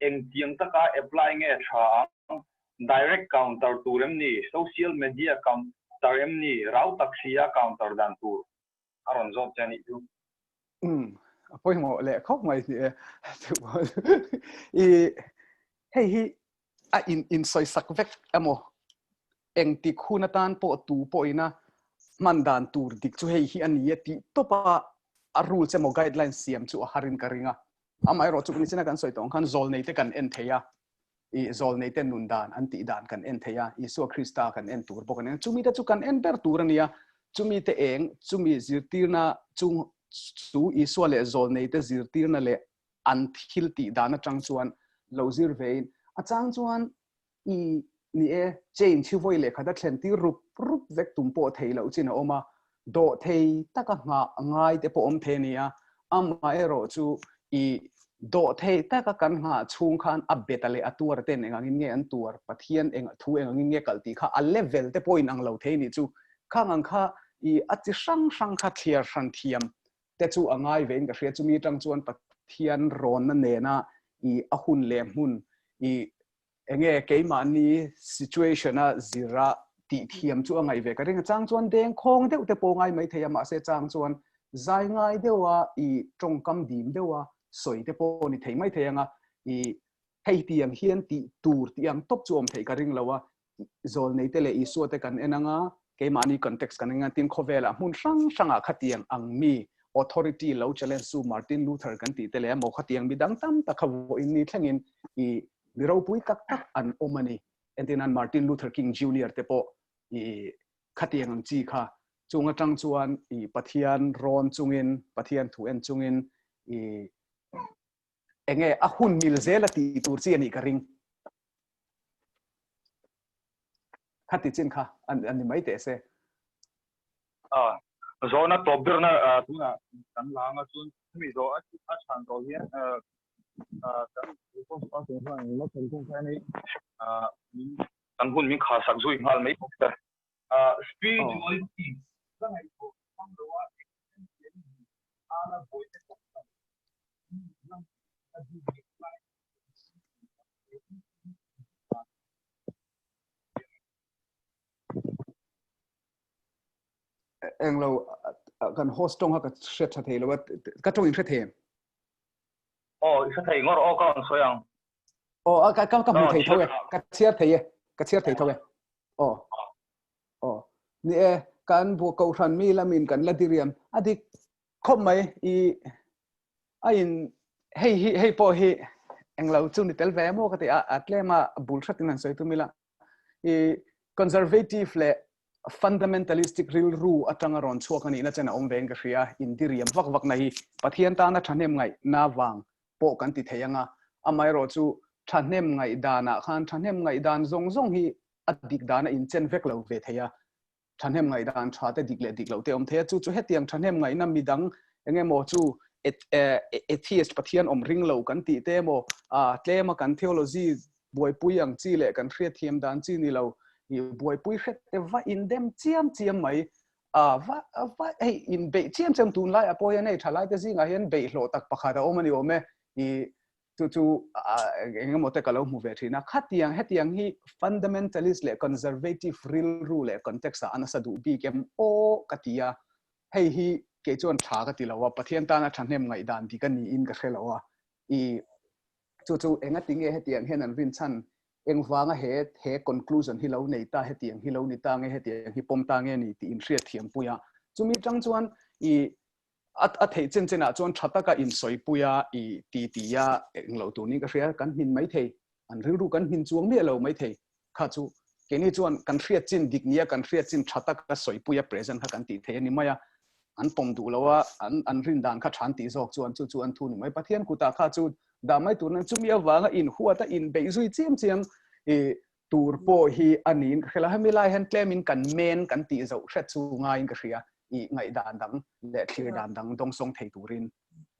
engtiang taka apply nge tha ang? Direct counter tur em ni? Social media counter em ni? Rau tak si a counter dan tur a rawn zawt che a nih chu. Umm, a pawimawh leh khawp mai ni e. I hei hi. A in in sawisak vek emaw engtik hun atan pawh tu pawhina hman dan tur dik chu hei hi a ni e tih tawp a a rules emaw guidelines siam chu a harin ka ring a. Amaherawhchu nichina kan sawi tawh ang khan zawlnei te kan en thei a, i zawlnei te nun dan an tih dan kan en thei a, Isua Krista kan en tur bawk a ni. Chumi te chu kan en ber tur a ni a, chumi te eng, chumi zirtirna chung chu Isua leh zawlnei te zirtirna leh an thil tih dan atang chuan lo zir vein a chang chuan i ni e change hi vawi leh khat a thlen tir rup rup vek tum pawh thei loh chin a awm a, dawh thei taka nghah ngai te pawh awm thei a ni a, amaherawh chu i dawh thei taka kan nghah chhung khan a beta leh a tuar ten eng angin nge an tuar, Pathian eng thu eng angin nge kalh tih kha a level te pawhin ang lo thei a nih chu. Khang ang kha i a chi hrang hrang kha thliar hran thiam te chu a ngai vein ka hria. Chumi atang chuan Pathian rawnna nena i a hun leh hmun i enge keimahni situation a zira tih thiam chu a ngaih ve ka ring a. Chang chuan deng khawng deuh te pawh ngai mai thei a, mahse chang chuan zai ngai deuha i tawngkam dim deuha sawi te pawh ni thei mai thei anga i hei tiang hian tih tur tih ang tawp chu awm theih ka ring lo a. Zawlnei te leh Isua te kan en anga keimahni context kan en anga tin khawvelah hmun hrang hrangah khatiang ang mi authority lo challenge chu Martin Luther kan tih te leh emaw khatiang mi dang tam tak kha vawiin ni thlengin i mi ropui tak tak an awm a ni. Entirnan Martin Luther King Junior te pawh i khatiang ang chi kha chung atang chuan i Pathian rawn chungin, Pathian thu en chungin i enge a hun mil zel a tih tur chi a nih ka ring. Khati chin kha an ni mai teh se. Zawhna tawp berna tunah kan la anga chuan hemi zawh a chhan tawh hian kan kan hun min khar sak zui nghal mai bawk ta. Spirituality ka ngaihtuah hmang lo a ala buaina tak tak Englo kan host tawng kha ka hriat tha thei lo a, ka tawng in hre thei em? Aw, i hre thei ngawr aw ka rawn sawi ang. Aw, ka ka hmu thei tho e, ka chhiar thei e, ka chhiar thei tho e. Aw, aw, ni e, kan bu kohhran mi lamin kan la diriam a dik khawp mai i a in hei hi hei pawh hi englo chu ni tel ve maw ka ti a, a tlem a bul hratin han sawi tum ila. I conservative leh fundamentalistic rilru atanga rawn chhuak a nihna chen a awm vein ka hria. Indiriam vak vakna hi Pathian tana thahnem ngaihna vang pawh kan ti thei anga, amaherawhchu thahnem ngaihdanah khan thahnem ngaihdan zawng zawng hi a dik dana inchen vek lo ve thei a. Thahnem ngaihdan tha te dik leh dik loh te awm thei a, chu chu hetiang thahnem ngaihna midang eng emaw chu atheist Pathian awm ring lo kan tih te emaw tlema kan theology buaipui ang chi leh kan hriatthiam dan chi ni lo i buaipui hret te va indem chiam chiam mai va va hei inbeih chiam chiam tunlai ah pawh hian hei thalai te zingah hian beihhlawh tak pakhat a awm a ni awm e i Chu chu eng emaw te ka lo hmu ve thin a. Khatiang hetiang hi fundamentalist leh conservative rilru leh context ah a nasa duh bik em aw ka ti a. Hei hi kei chuan tha ka ti lo a, Pathian tana thahnem ngaihdan dik a niin ka hre lo a. I chu chu engati nge hetiang hian an rinchhan engvanga he he conclusion hi lo nei ta hetiang hi lo ni ta nge hetiang hi pawm ta nge ni tih inhriatthiam pui a. Chumi tang chuan i A theih chen chenah chuan tha taka insawi a, i ti ti a, eng lo tur niin ka hria, kan hmin mai thei, an rilru kan hmin chuang miah lo mai thei kha chu keini chuan kan hriat chin dik nia kan hriat chin tha taka sawipuia present kha kan tih thei a ni mai a, an pawm duh lo a, an an rin dan kha tha an tih zawk chuan chu chu an thu ni mai. Pathian kutah kha chu dah mai tur nen chumi avanga inhuat a inbeih zui chiam chiam i tur pawh hi a niin ka hria lo. Hemi lai hian tlemin kan men kan tih zoh hret chu ngaiin ka hria. I ngaihdan dang leh thlir dan dang dawngsawng thei turin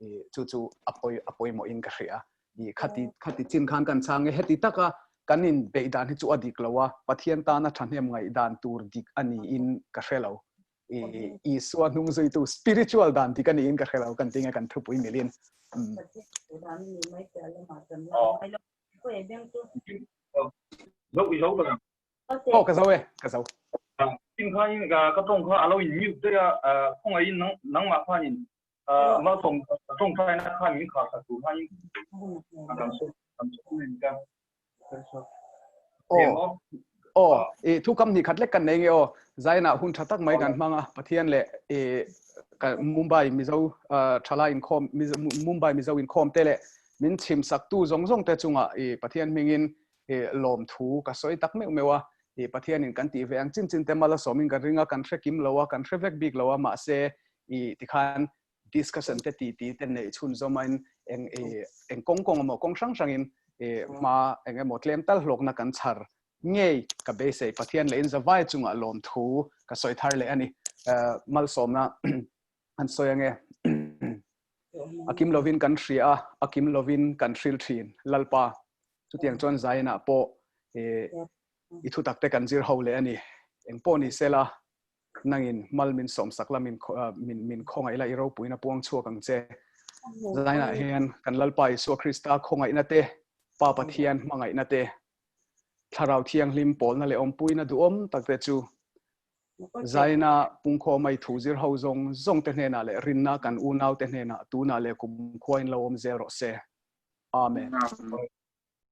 i chu chu a pawi a pawimawhin ka hria. I khati khati chin khan kan chhang e heti taka kan in beih dan hi chu a dik lo a, Pathian tana thahnem ngaihdan tur dik a niin ka hre lo. I Isua hnung zuitu spiritual dan dik a niin ka hre lo kan tinge kan thupui milin. Zo i zo ka Oh ka zo e ka zo. Tin kha in ka tong kha alo in mute dei a khongai in nang nangmah khan in ma tong tong thai na khan min kha kha tu khan in kan so kan so nen ka. Aw. Aw, i thu kam hnih khat lek kan nei nge aw. Zainah hun tha tak mai kan hmang a, Pathian leh i Mumbai Mizo thalai inkhawm Mumbai Mizo inkhawm te leh min chhim sak tu zawng zawng te chungah i Pathian hmingin i lawmthu ka sawi tak meuh meuh a. I Pathianin kan tih ve ang chin chin te mal a sawmin kan ring a, kan hre kim lo a, kan hre vek bik lo a, mahse i tikhan discussion te ti ti te neih chhun zawmain eng eng kawng kawng emaw kawng hrang hrangin hma eng emaw tlem tal hlawkna kan chhar ngei ka beisei Pathian leh in zavai chungah lawmthu ka sawi thar leh a ni. Malsawmna an sawi ange. A kim lovin kan hria a, a kim lovin kan hril thin Lalpa. Chutiang chuan Zainah pawh i thutak te kan zir ho leh a ni. Engpawh ni sela Nangin mal min sawmsak la, min min khawngaih la, i ropuina puang chhuak ang che. Zainah hian kan Lalpa Isua Krista khawngaihna te, Pa Pathian hmangaihna te, Thlarau Thianghlim pawlna leh awmpuina duhawm tak te chu Zaina pungkhawma i thu zir ho zawng zawng te hnenah leh rinna kan unau te hnenah tunah leh kumkhua in lo awm zel rawh se. Amen.